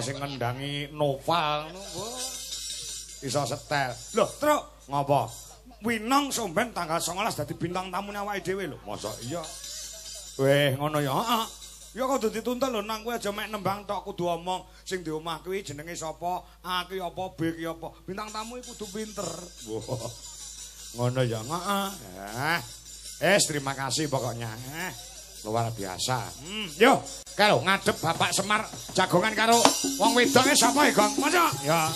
Sing ngendangi Noval ngono iso setel. Lho, Truk, ngopo? Winong somben tanggal 19 dadi bintang tamune awake dhewe lho. Mosok iya. Weh, ngono ya. Heeh. Ya kudu dituntut lho nang kowe aja mek nembang tok kudu omong sing di omah kuwi jenenge sapa, A ki apa, B ki apa. Bintang tamu iki kudu pinter. Wah. Ngono ya. Heeh. Terima kasih pokoknya. Luar biasa. Yo. Kalau ngadep Bapak Semar jagongan karo wong wedoke sapa ya, Gong? Mosok? Ya.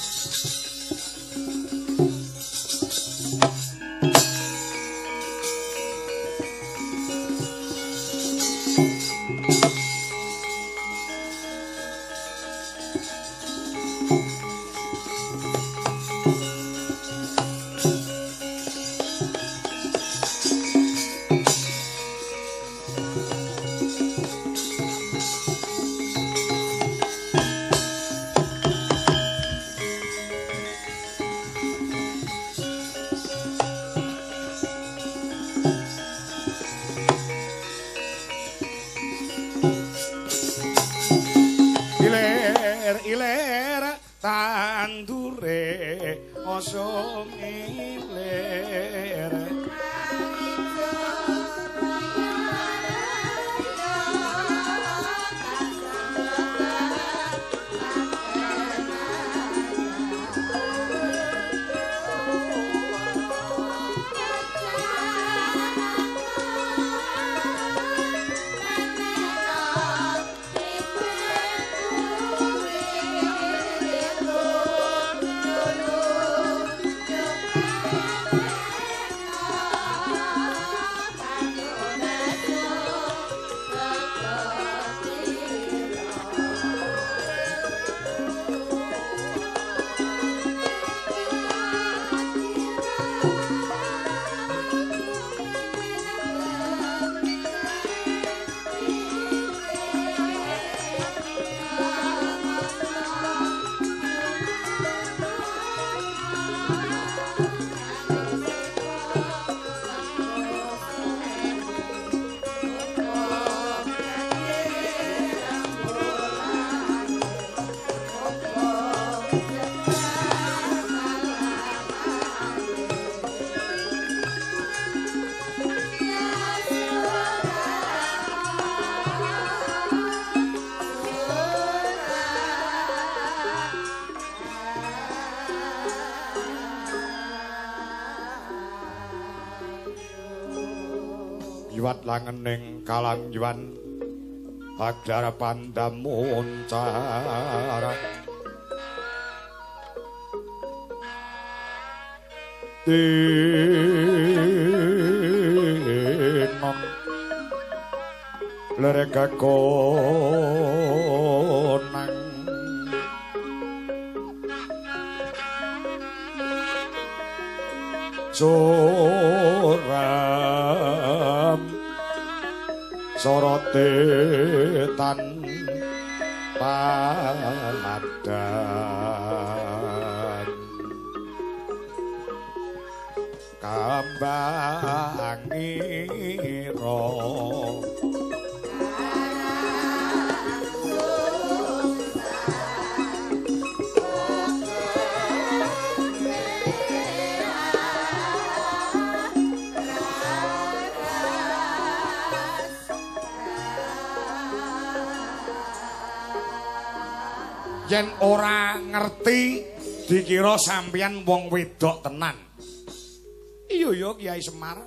Ilir tandure osong ilir. Oh, Yuwat langening kalangyan agar pandamuncar. Tinon lereka konang suram sorote tan padan kambang ira yen ora ngerti dikira sampeyan wong wedok tenan. Iya ya Kyai Semar.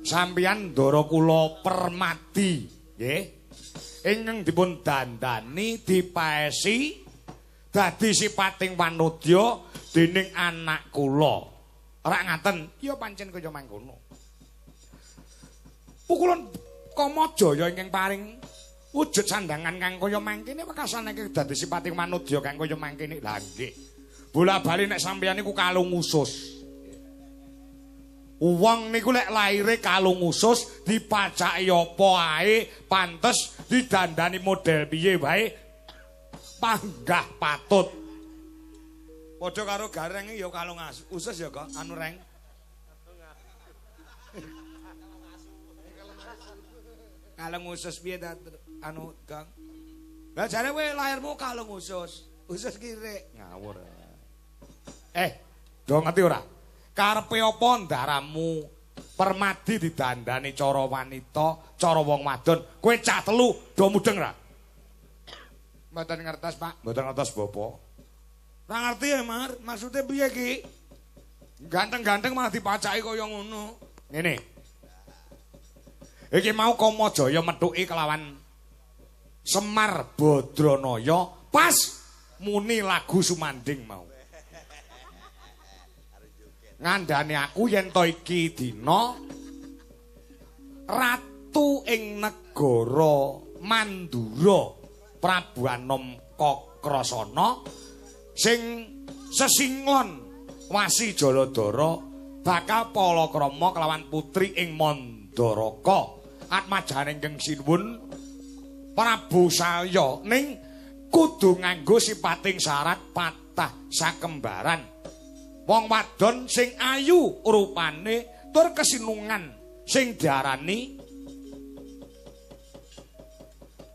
Sampeyan ndara kula Permadi, nggih. Ingkang dipun dandani dipaesi dadi sipating wanodya dening anak kula. Ora ngaten, ya pancen kaya mangkono. Pukulun Kamajaya ingkang paring wujud sandangan kang kaya mangkene wekasane dadi sipating manudya kang kaya mangkene. Lah nggih. Bola-bali nek sampeyan niku kalung usus. Wong niku lek laire kalung usus dipacaki apa ae pantes didandani model piye wae panggah patut. Padha karo gareng ya kalung usus ya kok anu reng. Kalung usus piye ta anu Kang? Lah jare kowe lahirmu kalung usus, usus kirik. Ngawur. Do ngerti ora? Karepe apa ndaramu Permadi didandani cara wanita, cara wong wadon. Kowe cah telu do mudeng ra? Mboten ngertos, Pak. Mboten ngertos bapak. Ora ngerti ya, Mar. Maksude piye iki? Ganteng-ganteng malah dipacaki kaya ngono. Ngene. Iki mau Kamajaya methuki kelawan Semar Badranaya pas muni lagu Sumanding mau. Ngandhane aku yen to iki dina ratu ing negara Mandura Prabu Anom Kakrasana sing sesinglon Wasi Jaladara bakal palakrama kelawan putri ing Mandaraka. Atmajane ingkang sinuwun Prabu Salya ning kudu nganggo sipating syarat patah sakembaran. Wong wadon sing ayu rupane tur kesinungan sing diarani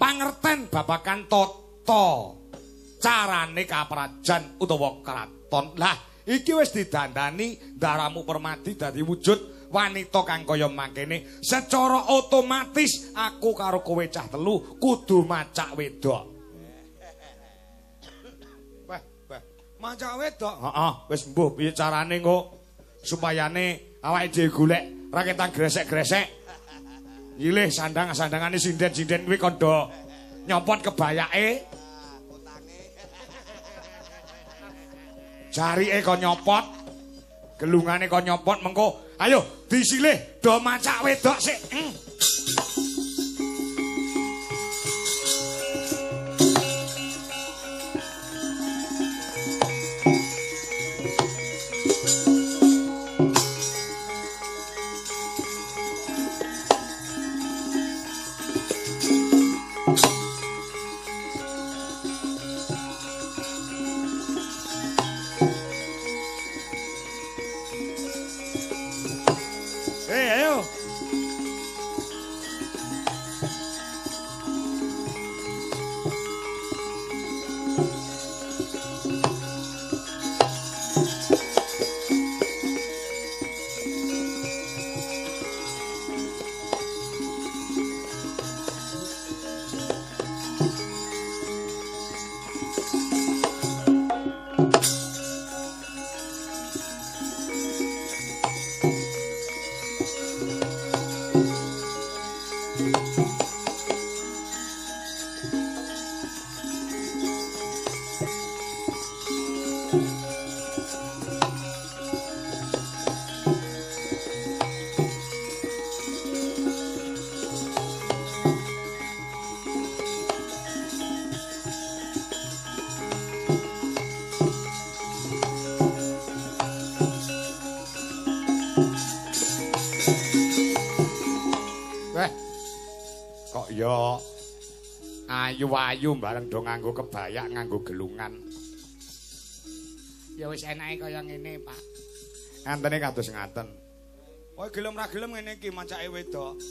pangerten babagan tata carane kaprajan utawa kraton. Lah iki wis didandani ndaramu Permadi dadi wujud wanita kang kaya mangkene. Secara otomatis aku karo kowe cah telu kudu macak wedok. Wah, wah, macak wedok. Heeh, wis mbuh piye carane kok supayane awake dhewe golek raketang gresek-gresek. Nyilih sandang-sandangane sinden-sinden kuwi kandha nyopot kebayake. Jarike kon nyopot, gelungane kon nyopot mengko. Ayo disilih do macak wedok sik. Ayo. Ayu-ayu bareng do nganggo kebayak, nganggo gelungan. Ya wis enake kaya ngene, Pak. Ngantene kados ngaten. Kowe gelem ra gelem ngene iki mancake wedok.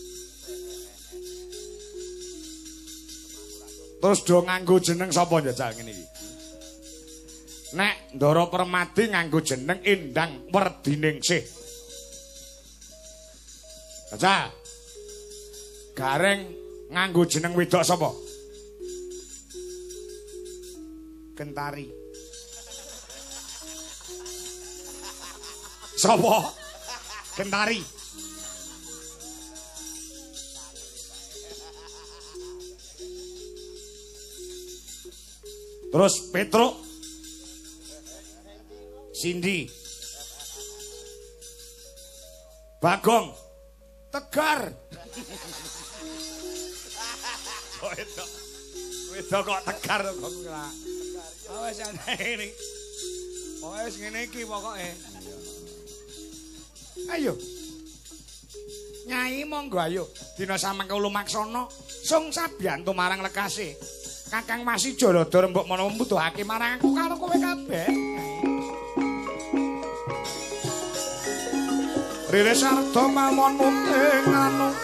Terus do nganggo jeneng sapa njajal ngene iki? Nek Ndara Permadi nganggo jeneng Endang Werdiningsih. Jajal. Gareng nganggo jeneng wedok sapa? Kentari. Sapa? Kentari. Terus Petruk, Cindy, Bagong, Tegar. Wedok, wedok kok tegar kok ora. Wis ana ngene. Pokoke wis ngene iki pokoke. Ayo. Nyai monggo ayo. Dina samangke lumaksana sung sabiyantu marang lekase. Kakang Masi Jaladara mbok menawa mbutuhake marang aku karo kowe kabeh. Rire sarda mawon ing anu.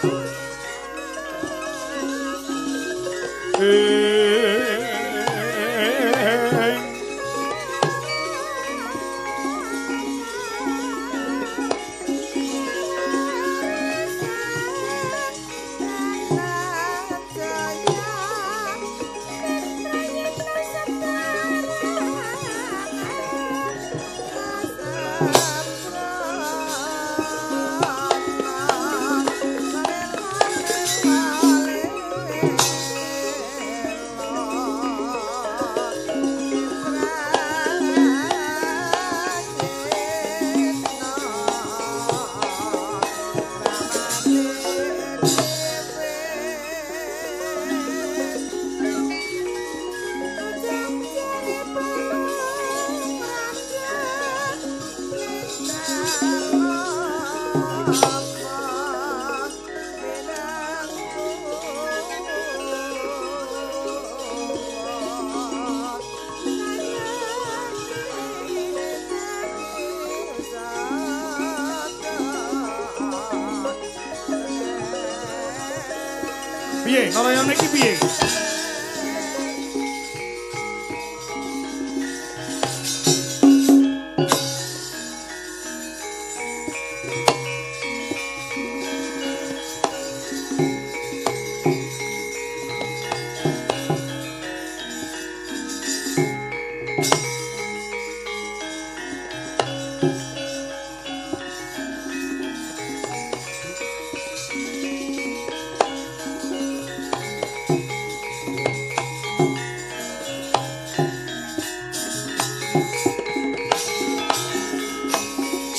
Piye Narayana iki piye?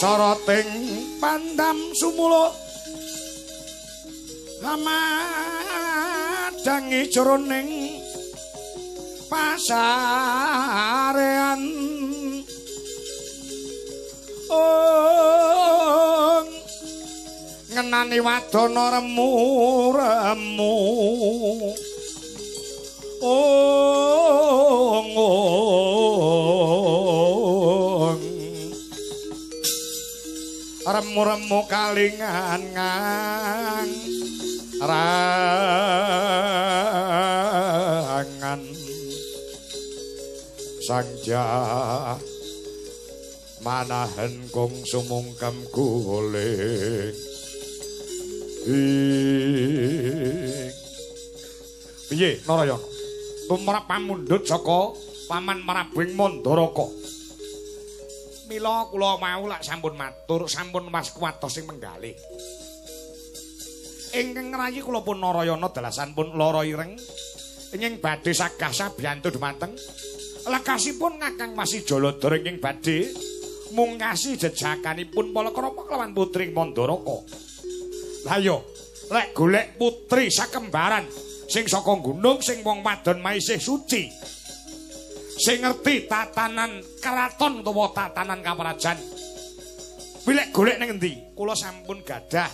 Soroting pandam sumula amadhangi jroning pasarean ong ngenani wadana remu-remu ong remu-remu kalingan ngang rangan sangja manahen kong sumungkem guling. Piye Narayana tumrap pamundhut saka Paman Prabu ing Mandaraka? Mila kula mau lak sampun matur, sampun was kuwatos ing menggalih. Ingkang ngrayi kula pun Narayana dalasan pun lara ireng ingkang badhe sagah sabiyantu dhumateng lekasipun Kakang Masi Jaladara ingkang badhe mungkasi jejakanipun palakrama kelawan putri Mandaraka. Lah iya, lek golek putri sakembaran sing saka gunung sing wong wadon maisih suci, sing ngerti tatanan keraton utawa tatanan kaprajan, kuwi lek golek ning endi? Kula sampun gadah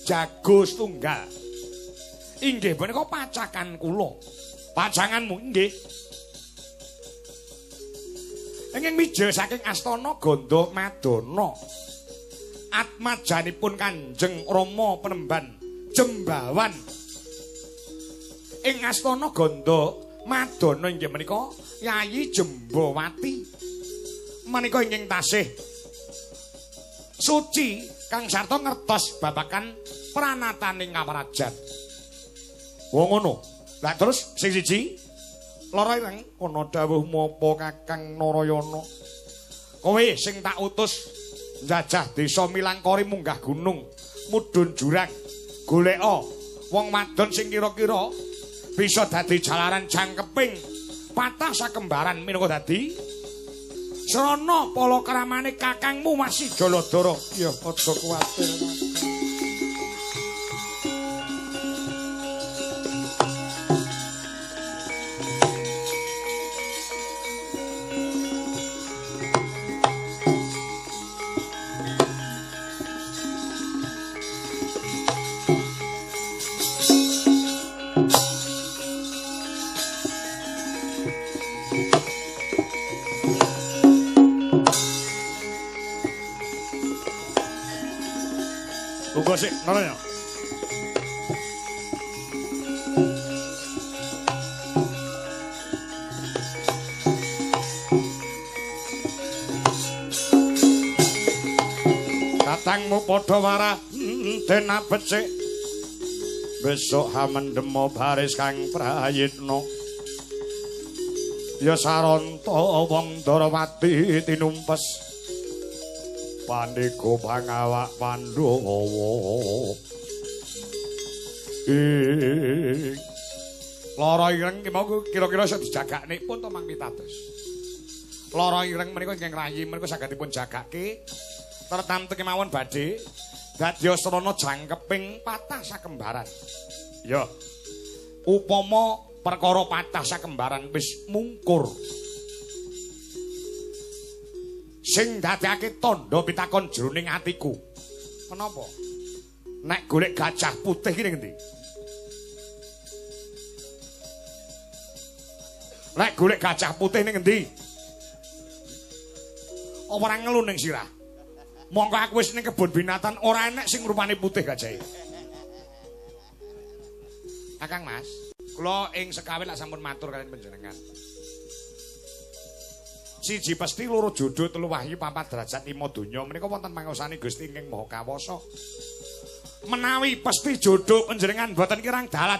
jago setunggal. Inggih punika pacakan kula. Pacanganmu nggih. Ingkang mijil saking astana Gandha Madana. Atmajanipun Kanjeng Rama Penemban Jembawan. Ing astana Gandha Madana inggih menika Yayi Jembawati. Menika ingkang tasih suci kang sarta ngertos babagan pranataning kawarajan. Wong ngono. Lah terus sing siji lara ireng ana dawuhmu apa Kakang Narayana? Kowe sing tak utus njajah desa Milangkori munggah gunung, mudhun jurang, goleka wong wadon sing kira-kira bisa dadi jalaran jangkeping patah sakembaran minangka dadi srana palakramane kakangmu Wasi Jaladara. Ya aja kuwatir. Sik, Narayana. Katangmu padha warah den becik. Besok hamendemo baris kang prayitna. Ya saranta wong Darawati tinumpes. Pandega pangawak Pandhawa. Ing lara ireng ki mau kira-kira iso dijagakne pun to Mang Pitados. Lara ireng menika ingkang rayi menika saged dipun jagake tertamtu kemawon badhe dadi srana jangkeping patah sakembaran. Ya. Upama perkara patah sakembaran wis mungkur. Sing dadekake tandha pitakon jroning atiku. Menapa? Nek golek gajah putih iki ning endi? Nek golek gajah putih ning endi? Ora ngelu ning sirah. Mongko aku wis ning kebun binatang ora enek sing rupane putih gajahe. Kakang Mas, kula ing sekawin lak sampun matur kaliyan panjenengan. Siji pesti loro jodoh telu wahyu papat derajat lima donya menika wonten mangosane Gusti ingkang Maha Kawasa. Menawi pesti jodoh panjenengan boten kirang dalan.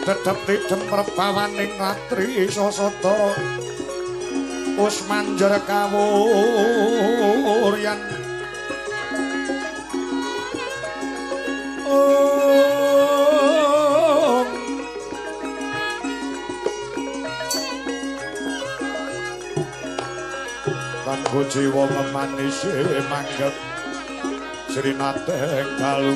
Tetep tidem perbawaning ratri sasada wis manjer kawuryan. Kanggo jiwa memanise manggep srinateng dalu.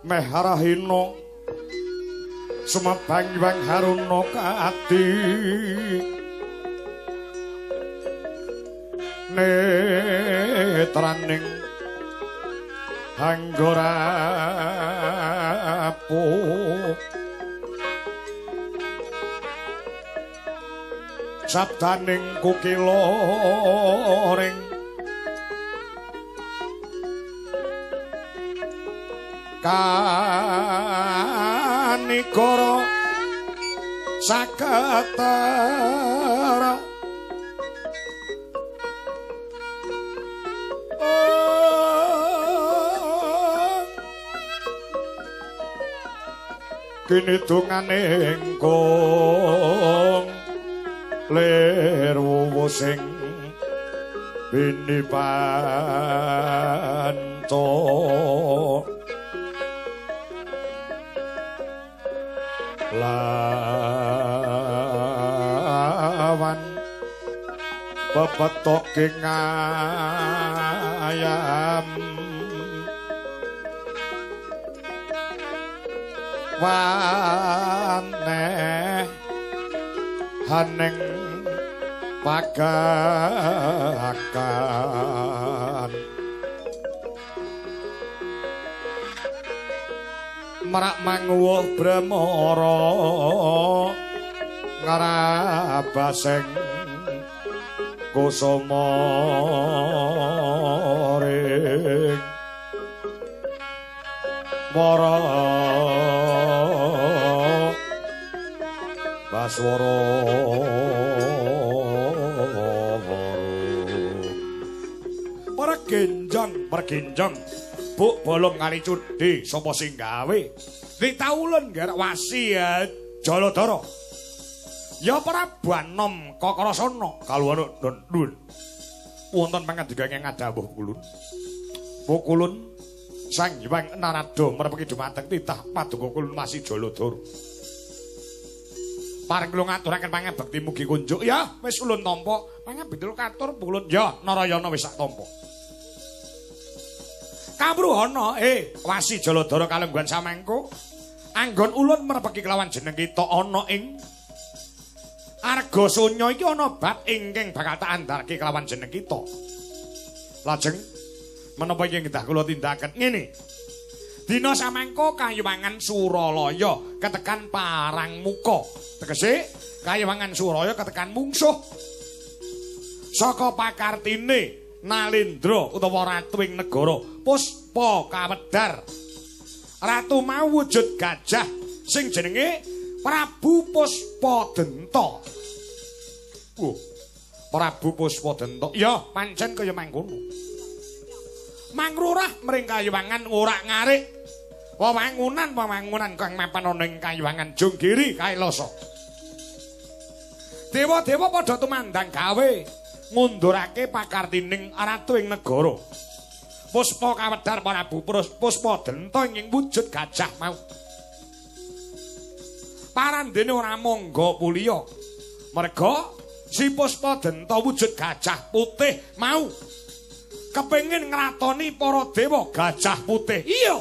Meh rahina sumebang Hyang Haruna kaati netraning Hanggarapu sabdaning kukila ring kanigara saketara kini dungane ingkung lir wuwu sing bini panca lawan pepetoking ayam waneh haning pagakan merak manguwuh brahmara ngrabaseng kusuma ring para baswara para genjong buk bolong kali cudhi sapa sing gawe ditaulun gerek wasi Jaladara ya Prabu Anom Kakrasana kaluwana nuwun wonten pangandika ingkang ngadhawuh kulun pukulun Sang Hyang Narada merpeki dumateng titah paduka kulun wasi Jaladara. Pareng kula ngaturaken pangabekti mugi kunjuk ya wis ulun tampa pangabekti katur ulun ya Narayana wis sak tampa. Kamruhana wasi Jaladara kalengguhan samangko anggon ulun merpeki kelawan jeneng kita ana ing Arga Sunya iki ana bab ingkang bakal tak andharke kelawan jeneng kita. Lajeng menapa ingkang kedah kula tindakaken ngene. Dina samangka kayuwangan Suralaya ketekan parang muka. Tegese kayuwangan Suralaya ketekan mungsuh. Saka pakartine Nalendra utawa ratu ing negara Puspa Kawedar. Ratu mau wujud gajah sing jenenge Prabu Puspadenta. Prabu Puspadenta. Ya, pancen kaya mangkono. Mangrurah mring kayuwangan ngorak-ngarik wewangunan-wewangunan kang mapan ana ing kayuwangan Jonggiri Kailasa. Dewa-dewa padha tumandang gawe ngundurake pakartining ratu ing negara. Puspa Kawedar Prabu Puspadenta ing wujud gajah mau. Parandene ora mangga puliya. Merga si Puspadenta wujud gajah putih mau kepengin ngratoni para dewa gajah putih. Iya.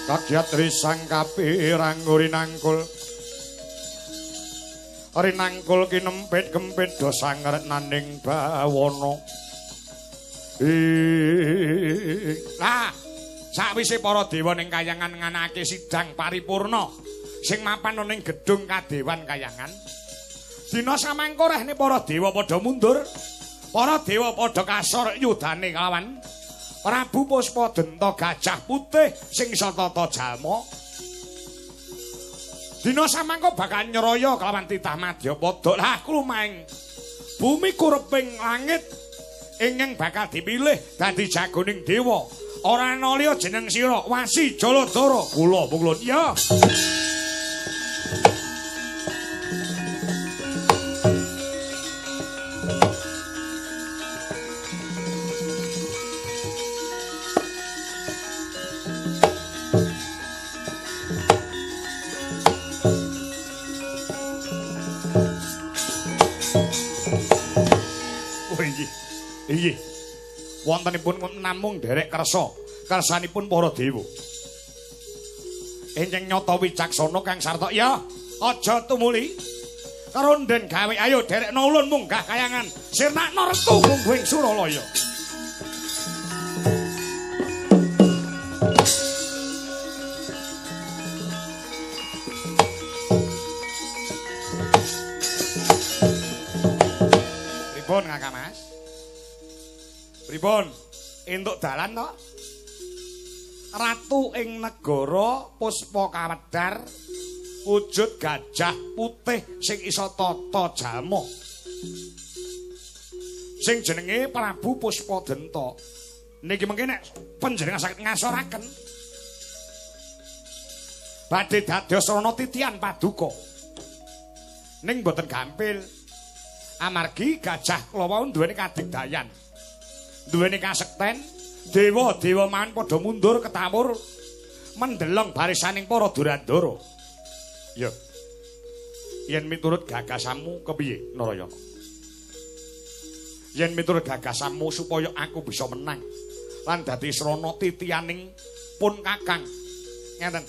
Kagiat risang kapirang rinangkul rinangkul kinempit kempit do sangret naning bawana. Lah sakwise para dewa ning kayangan nganake sidang paripurna sing mapan ning gedung kadewan kayangan, dina samangka rehne para dewa padha mundur, para dewa padha kasor yudane kalawan Prabu Puspadenta gajah putih sing isa tata jalma. Dina samangka bakal nyeraya kelawan titah madyapada. Lah klumaing bumi kureping langit ingkang bakal dipilih dadi jagoning dewa. Ora ana liya jeneng sira Wasi Jaladara. Kula pukulun ya. Inggih. Inggih. Wontenipun namung nderek kersa, kersanipun para dewa. Ingkang nyata wicaksana kang sarta ya, aja tumuli. Karonden gawe ayo derekno ulun munggah kayangan. Sirnakno retu mungguing Suralaya. Pripun Kakak Mas? Pripun? Entuk dalan to? Ratu ing negara Puspa Kawedar wujud gajah putih sing iso tata jalma. Sing jenenge Prabu Puspadenta. Niki mengke nek panjenengan saged ngasoraken badhe dados srana titian paduka. Ning mboten gampil. Amargi gajah kala wau duweni kadigdayan. Duweni kasekten, dewa-dewa mawon padha mundur ketawur mendeleng barisaning para Durandara. Ya. Yen miturut gagasanmu kepiye, Narayana? Yen miturut gagasanmu supaya aku bisa menang lan dadi srana titianing pun Kakang. Ngeten.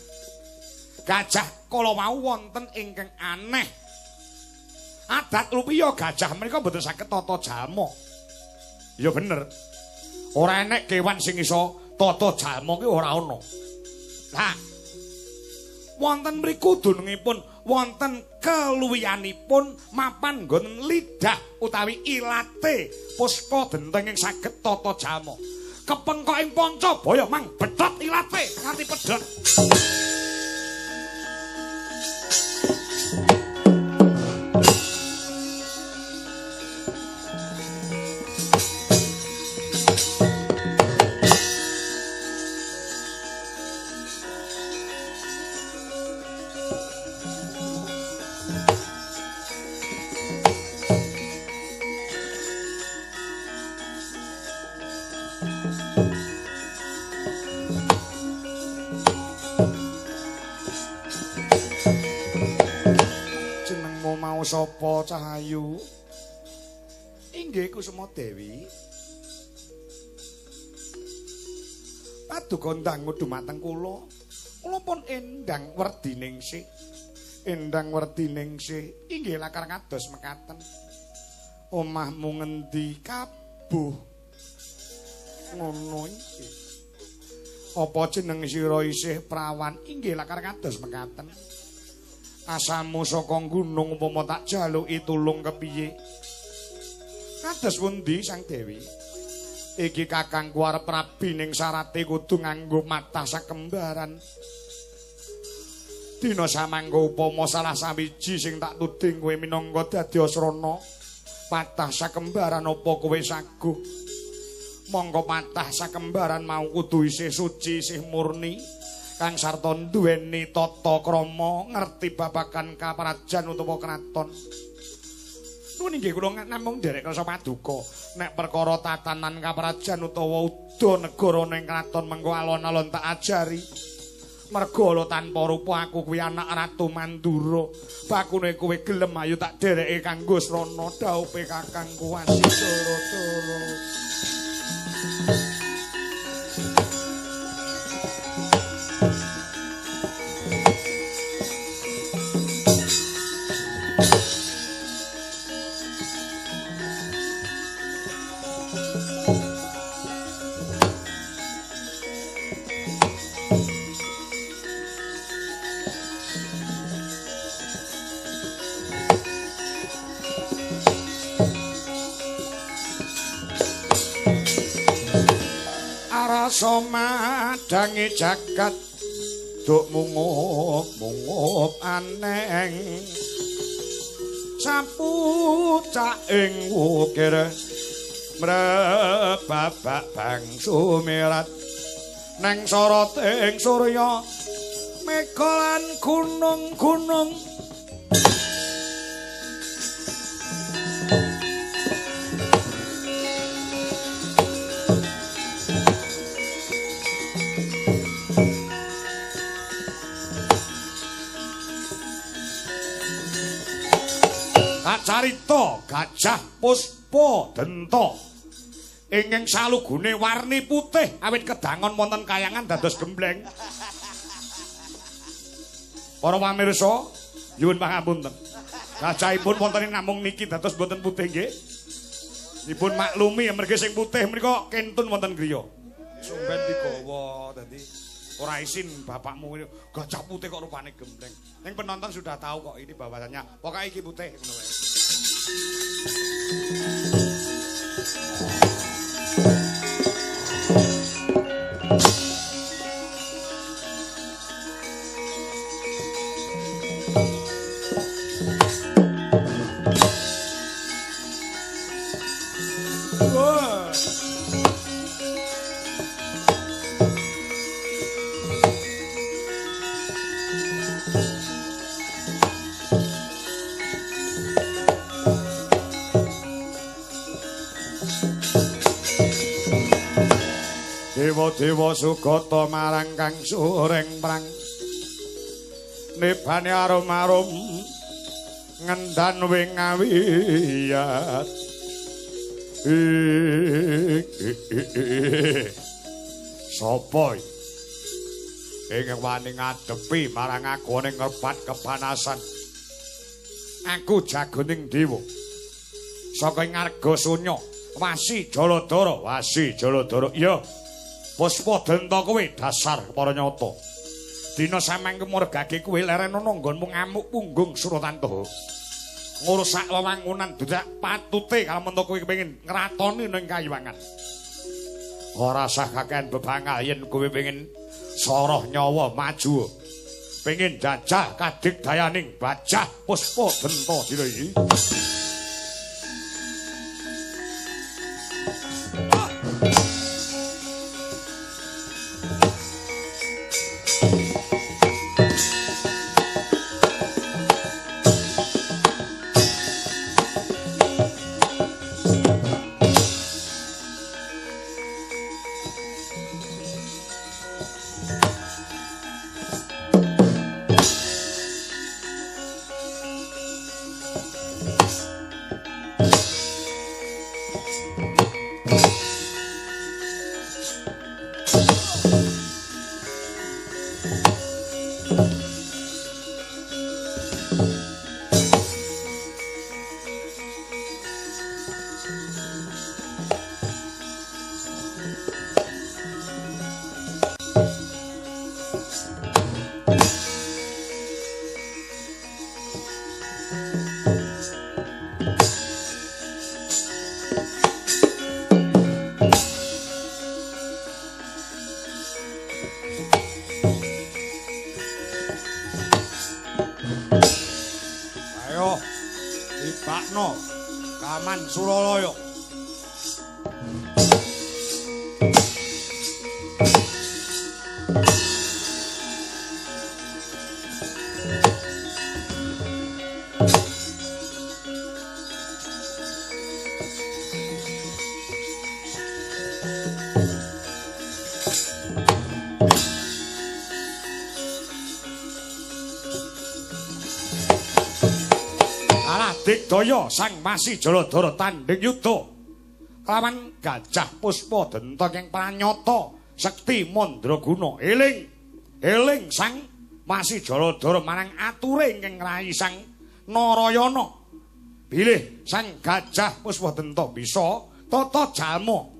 Gajah kala wau wonten ingkang aneh. Adat rupiya gajah menika mboten saged tata jalma. Ya bener. Ora enek kewan sing iso tata jalma ki ora ana. Lah wonten mriku dunungipun wonten keluwihanipun mapan nggon lidah utawi ilate Puspadenta ingkang saged tata jalma. Kepengkok ing Pancabaya mang bedhot ilate nganti pedhot. Sapa Cahayu? Inggih Kusuma Dewi. Paduka ndang dumateng kula. Kula pun Endang Werdiningsih. Endang Werdiningsih inggih lakar kados mekaten. Omahmu ngendi kabuh? Ngono iki. Apa jeneng sira isih prawan? Inggih lakar kados mekaten. Asamu saka gunung umpama tak jaluki tulung kepiye? Kados pundi Sang Dewi? Iki kakangku arep rabi ning syarate kudu nganggo matah sakembaran. Dina samangka upama salah sawiji sing tak tuding kowe minangka dadi asrana patah sakembaran apa kowe saguh? Monggo patah sakembaran mau kudu isih suci isih murni. Kang sarta duweni tata krama ngerti babagan kaprajan utawa kraton. Nuwun inggih kula namung nderek kersa paduka. Nek perkara tatanan kaprajan utawa uda negara ning kraton mengko alon-alon tak ajari. Merga ala tanpa rupa aku kuwi anak Ratu Mandura. Bakune kowe gelem ayo tak dereke kanggo srana dhaupe kakangku Wasisara. Somadange jagat duk mungup-mungup aneng sapucak ing wukir mrebabak bangsu mirat neng soroting surya mega lan gunung-gunung. Carita Gajah Puspa Puspa Denta. Ingkang salugune warni putih awit kedangon wonten kayangan dados gembleng. Para pamirsa, nyuwun pangapunten. Gajahipun wonten namung niki dados mboten putih nggih. Dipun maklumi amargi sing putih menika kentun wonten griya. Sumben digawa dadi ora isin bapakmu gajah putih kok rupane gembleng. Ning penonton sudah tahu kok ini bahwasannya pokoke iki putih ngono wae. Dewa-dewa sugata marang kang sureng prang nibane arum-arum ngendan wing awiyat. Sapa ing wani ngadepi marang aku ning ngrebat kepanasan? Aku jagoning dewa saka ing ngarga sunya Wasi Jaladara, Wasi Jaladara. Iya, Puspa Denta kowe dasar para nyata. Dina samangke murgake kowe lerenono nggonmu ngamuk punggung Suratanto. Ngrusak wewangunan dudak patute kalamun kowe kepengin ngratoni ning kayuwangan. Ora sah kakehan bebangal yen kowe pengin soroh nyawa maju. Pengin jajah kadigdayaning bajah Puspa Denta dina iki. Kaman Suralaya. Digdaya Sang Masi Jaladara tandhing yuda lawan Gajah Puspa Denta ing pranyata sekti mandraguna. Eling eling Sang Masi Jaladara marang ature ingkang nglahi Sang Narayana. Bilih Sang Gajah Puspa Denta bisa tata jalma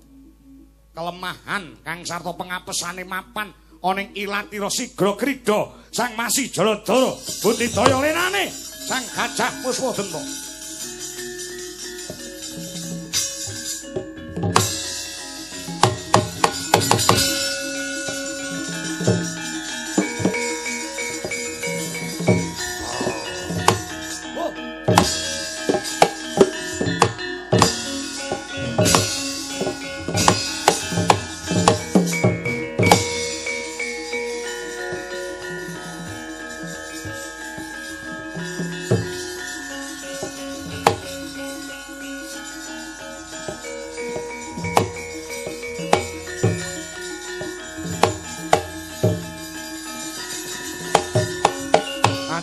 kelemahan kang sarta pengapesane mapan ana ing ilatira sigra krida Sang Masi Jaladara budidaya lenane Sang Gajah Puspa Denta.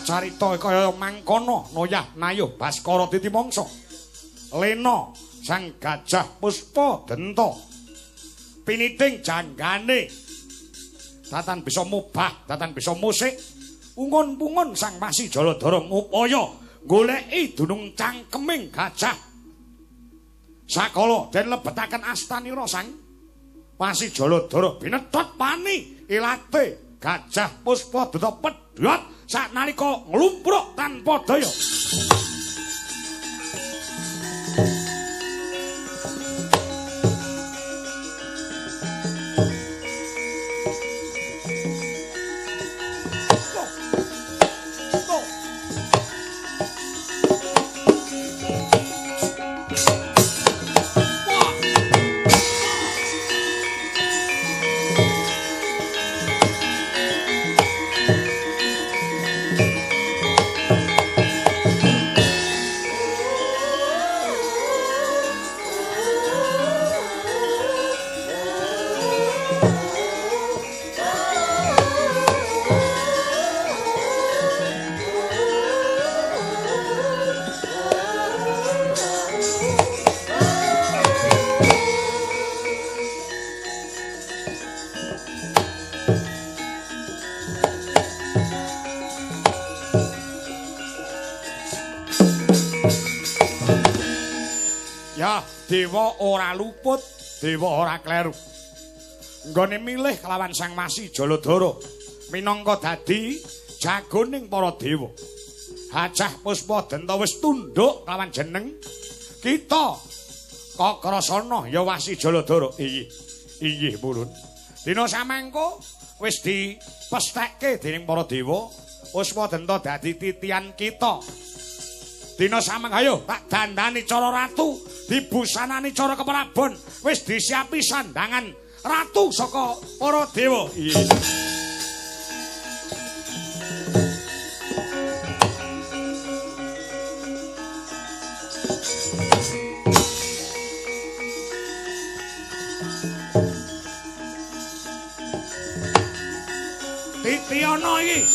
Carita kaya mangkono noyah nayuh Baskara titi mangsa. Lena Sang Gajah Puspa Denta. Piniting janggane datan bisa mubah, datan bisa musik. Ungun-pungun Sang Wasi Jaladara ngupaya goleki dunung cangkeming gajah. Sakala den lebetaken astanira Sang Wasi Jaladara binethot pani ilate Gajah Puspa Denta pedhot saknalika nglumpruk tanpa daya. Dewa ora luput, dewa ora kleru. Nggone milih kelawan Sang Wasi Jaladara minangka dadi jagoning para dewa. Gajah Puspa Denta wis tunduk kelawan jeneng kita. Kakrasana ya Wasi Jaladara. Inggih, inggih purun. Dina samangka wis dipesthekke dening para dewa, Puspa Denta dadi titian kita. Dina samang ayo tak dandani cara ratu, dibusanani cara keprabon, wis disiapi sandangan ratu saka para dewa. Iya. Titiana iki.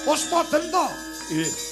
Puspa Denta. Iya.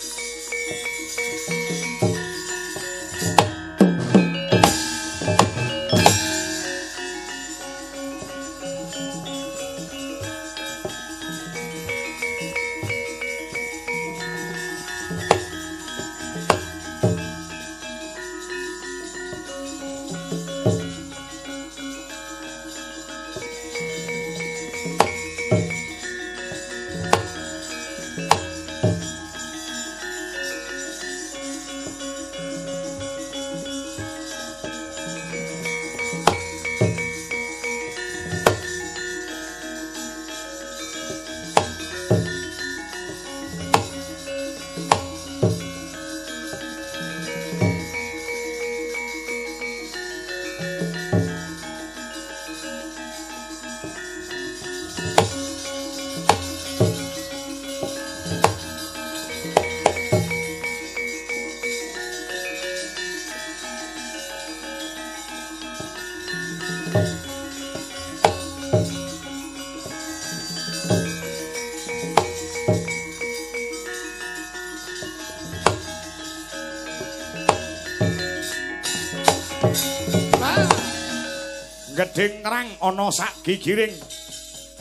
Gedhe ngrang ana sak gigiring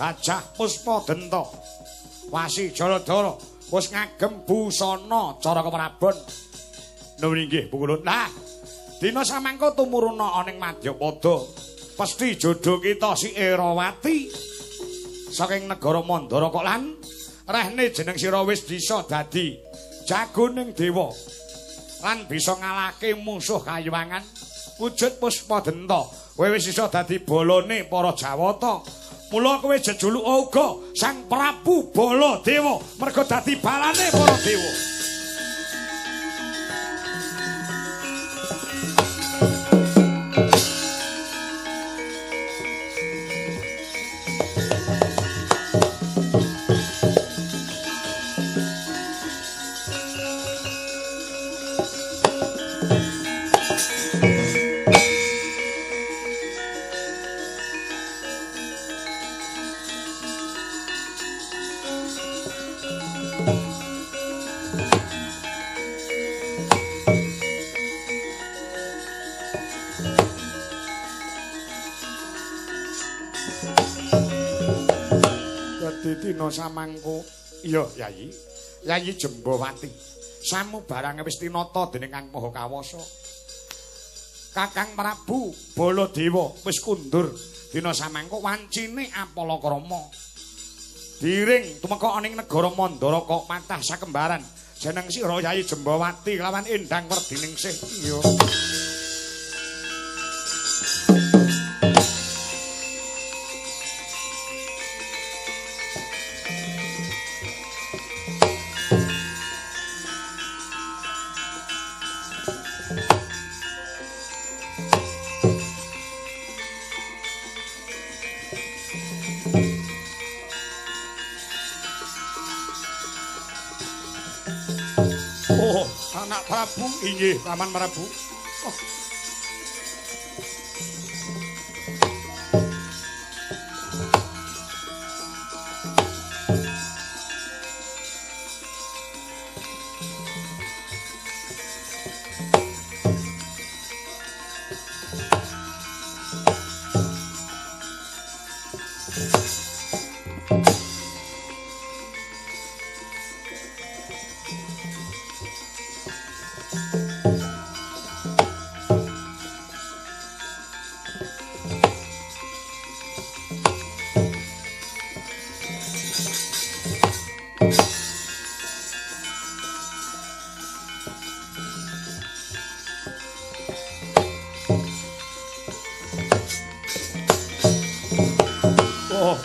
Gajah Puspa Denta. Wasi Jaladara wis ngagem busana cara keprabon. Nuwun inggih Pukulun. Lah, dina samangka tumuruna ana ing Madyapada. Pesti jodoh kita si Erawati saking negara Mandara kok lan rehne jeneng sira wis bisa dadi jagoning dewa lan bisa ngalahke musuh kayuwangan. Wujud Puspa Denta kowe wis iso dadi bolone para Jawata. Mula kowe jejuluk uga Sang Prabu Baladewa merga dadi balane para dewa. dadi dina samangko. Iya, Yayi. Yayi Jembawati. Samu barange wis tinata dening Kang Maha Kawasa. Kakang Prabu Baladewa wis kundur dina samangko wancine apalakrama. Diring tumeka ana ing negara Mandaraka patah sakembaran. Jeneng sira Yayi Jembawati lawan Endang Werdiningsih. Iya. Anak Prabu, inggih Paman Prabu. Oh.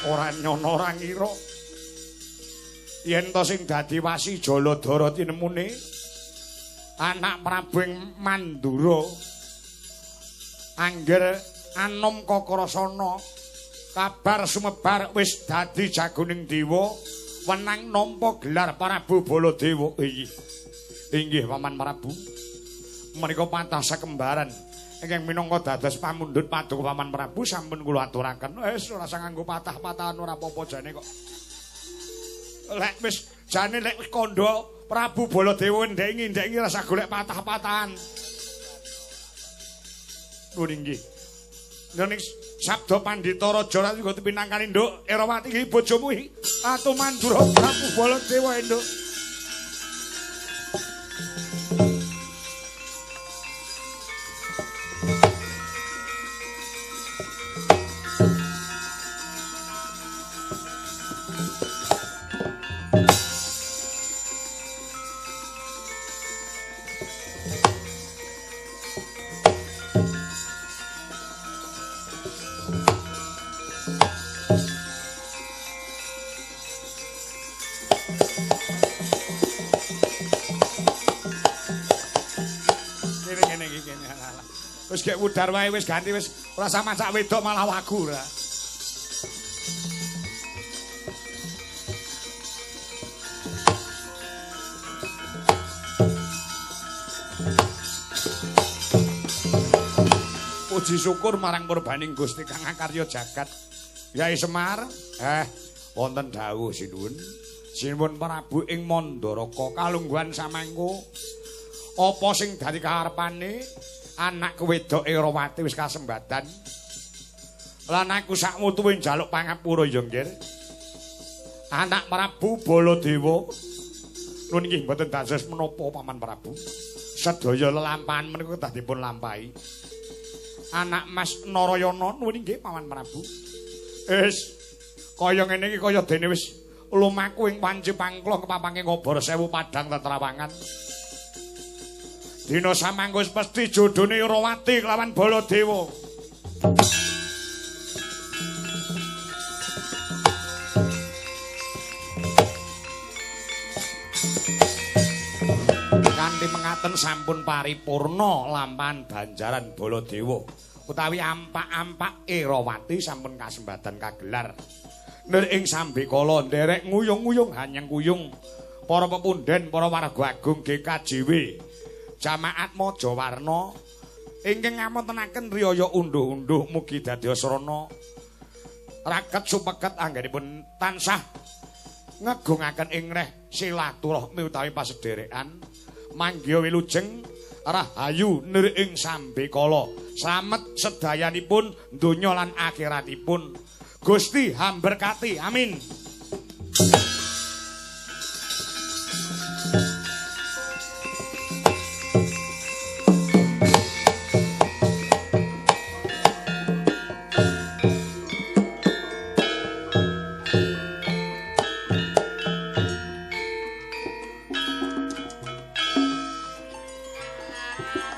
Ora nyono ora ngira yen to sing dadi wasi Jaladara tinemune anak Prabu ing Mandura angger anom kakrasana kabar sumebar wis dadi jagoning dewa wenang nampa gelar Prabu Baladewa. Inggih Paman Prabu, menika patah sakembaran ingkang minangka dados pamundhut paduka Paman Prabu sampun kula aturaken. Wis ora usah nganggo patah-patahan ora apa-apa jane kok. Lek wis jane lek wis kandha Prabu Baladewa ndengi-ndengi ora usah golek patah-patahan. Nuwun inggih. Ning sabda pandhita raja ra nggo pinangkani Nduk Erawati iki bojomu iki Ratu Mandura Prabu Baladewa Nduk. Wis gek wudar wae wis ganti wis ora usah masak wedok malah wagu ora. Puji syukur marang purbaning Gusti kang akarya jagat. Yai Semar, wonten dawuh sinuwun. Sinuwun Prabu ing Mandaraka kalungguhan samangko. Apa sing dadi kaharepane anak wedok Erawati wis kasembadan. Lan aku sakmutuwe njaluk pangapura ya nggih. Anak Prabu Baladewa. Nuwun inggih mboten dados menapa Paman Prabu. Sedaya lelampahan menika kedah dipun lampahi. Anak Mas Narayana nuwun inggih Paman Prabu. Wis kaya ngene iki kaya dene wis lumaku ing wanci pangklo kepapange ngobor sewu padang tetrawangan. Dina samangko wis pesthi jodhone Erawati kelawan Baladewa. Kanthi mengaten sampun paripurna lampahan banjaran Baladewa utawi ampak-ampak Erawati sampun kasembadan kagelar. Nir ing sambekala nderek nguyung-nguyung hanyang kuyung para pepunden, para warga agung GKJW Jamaat Majawarna ingkang ngamontenaken riyaya unduh-unduh mugi dadi srana raket supeket anggenipun tansah ngegungaken ing reh silaturahmi utawi pasederekan manggiha wilujeng rahayu nir ing sambekala slamet sedayanipun donya lan akhiratipun. Gusti hamberkati, amin. Sayang.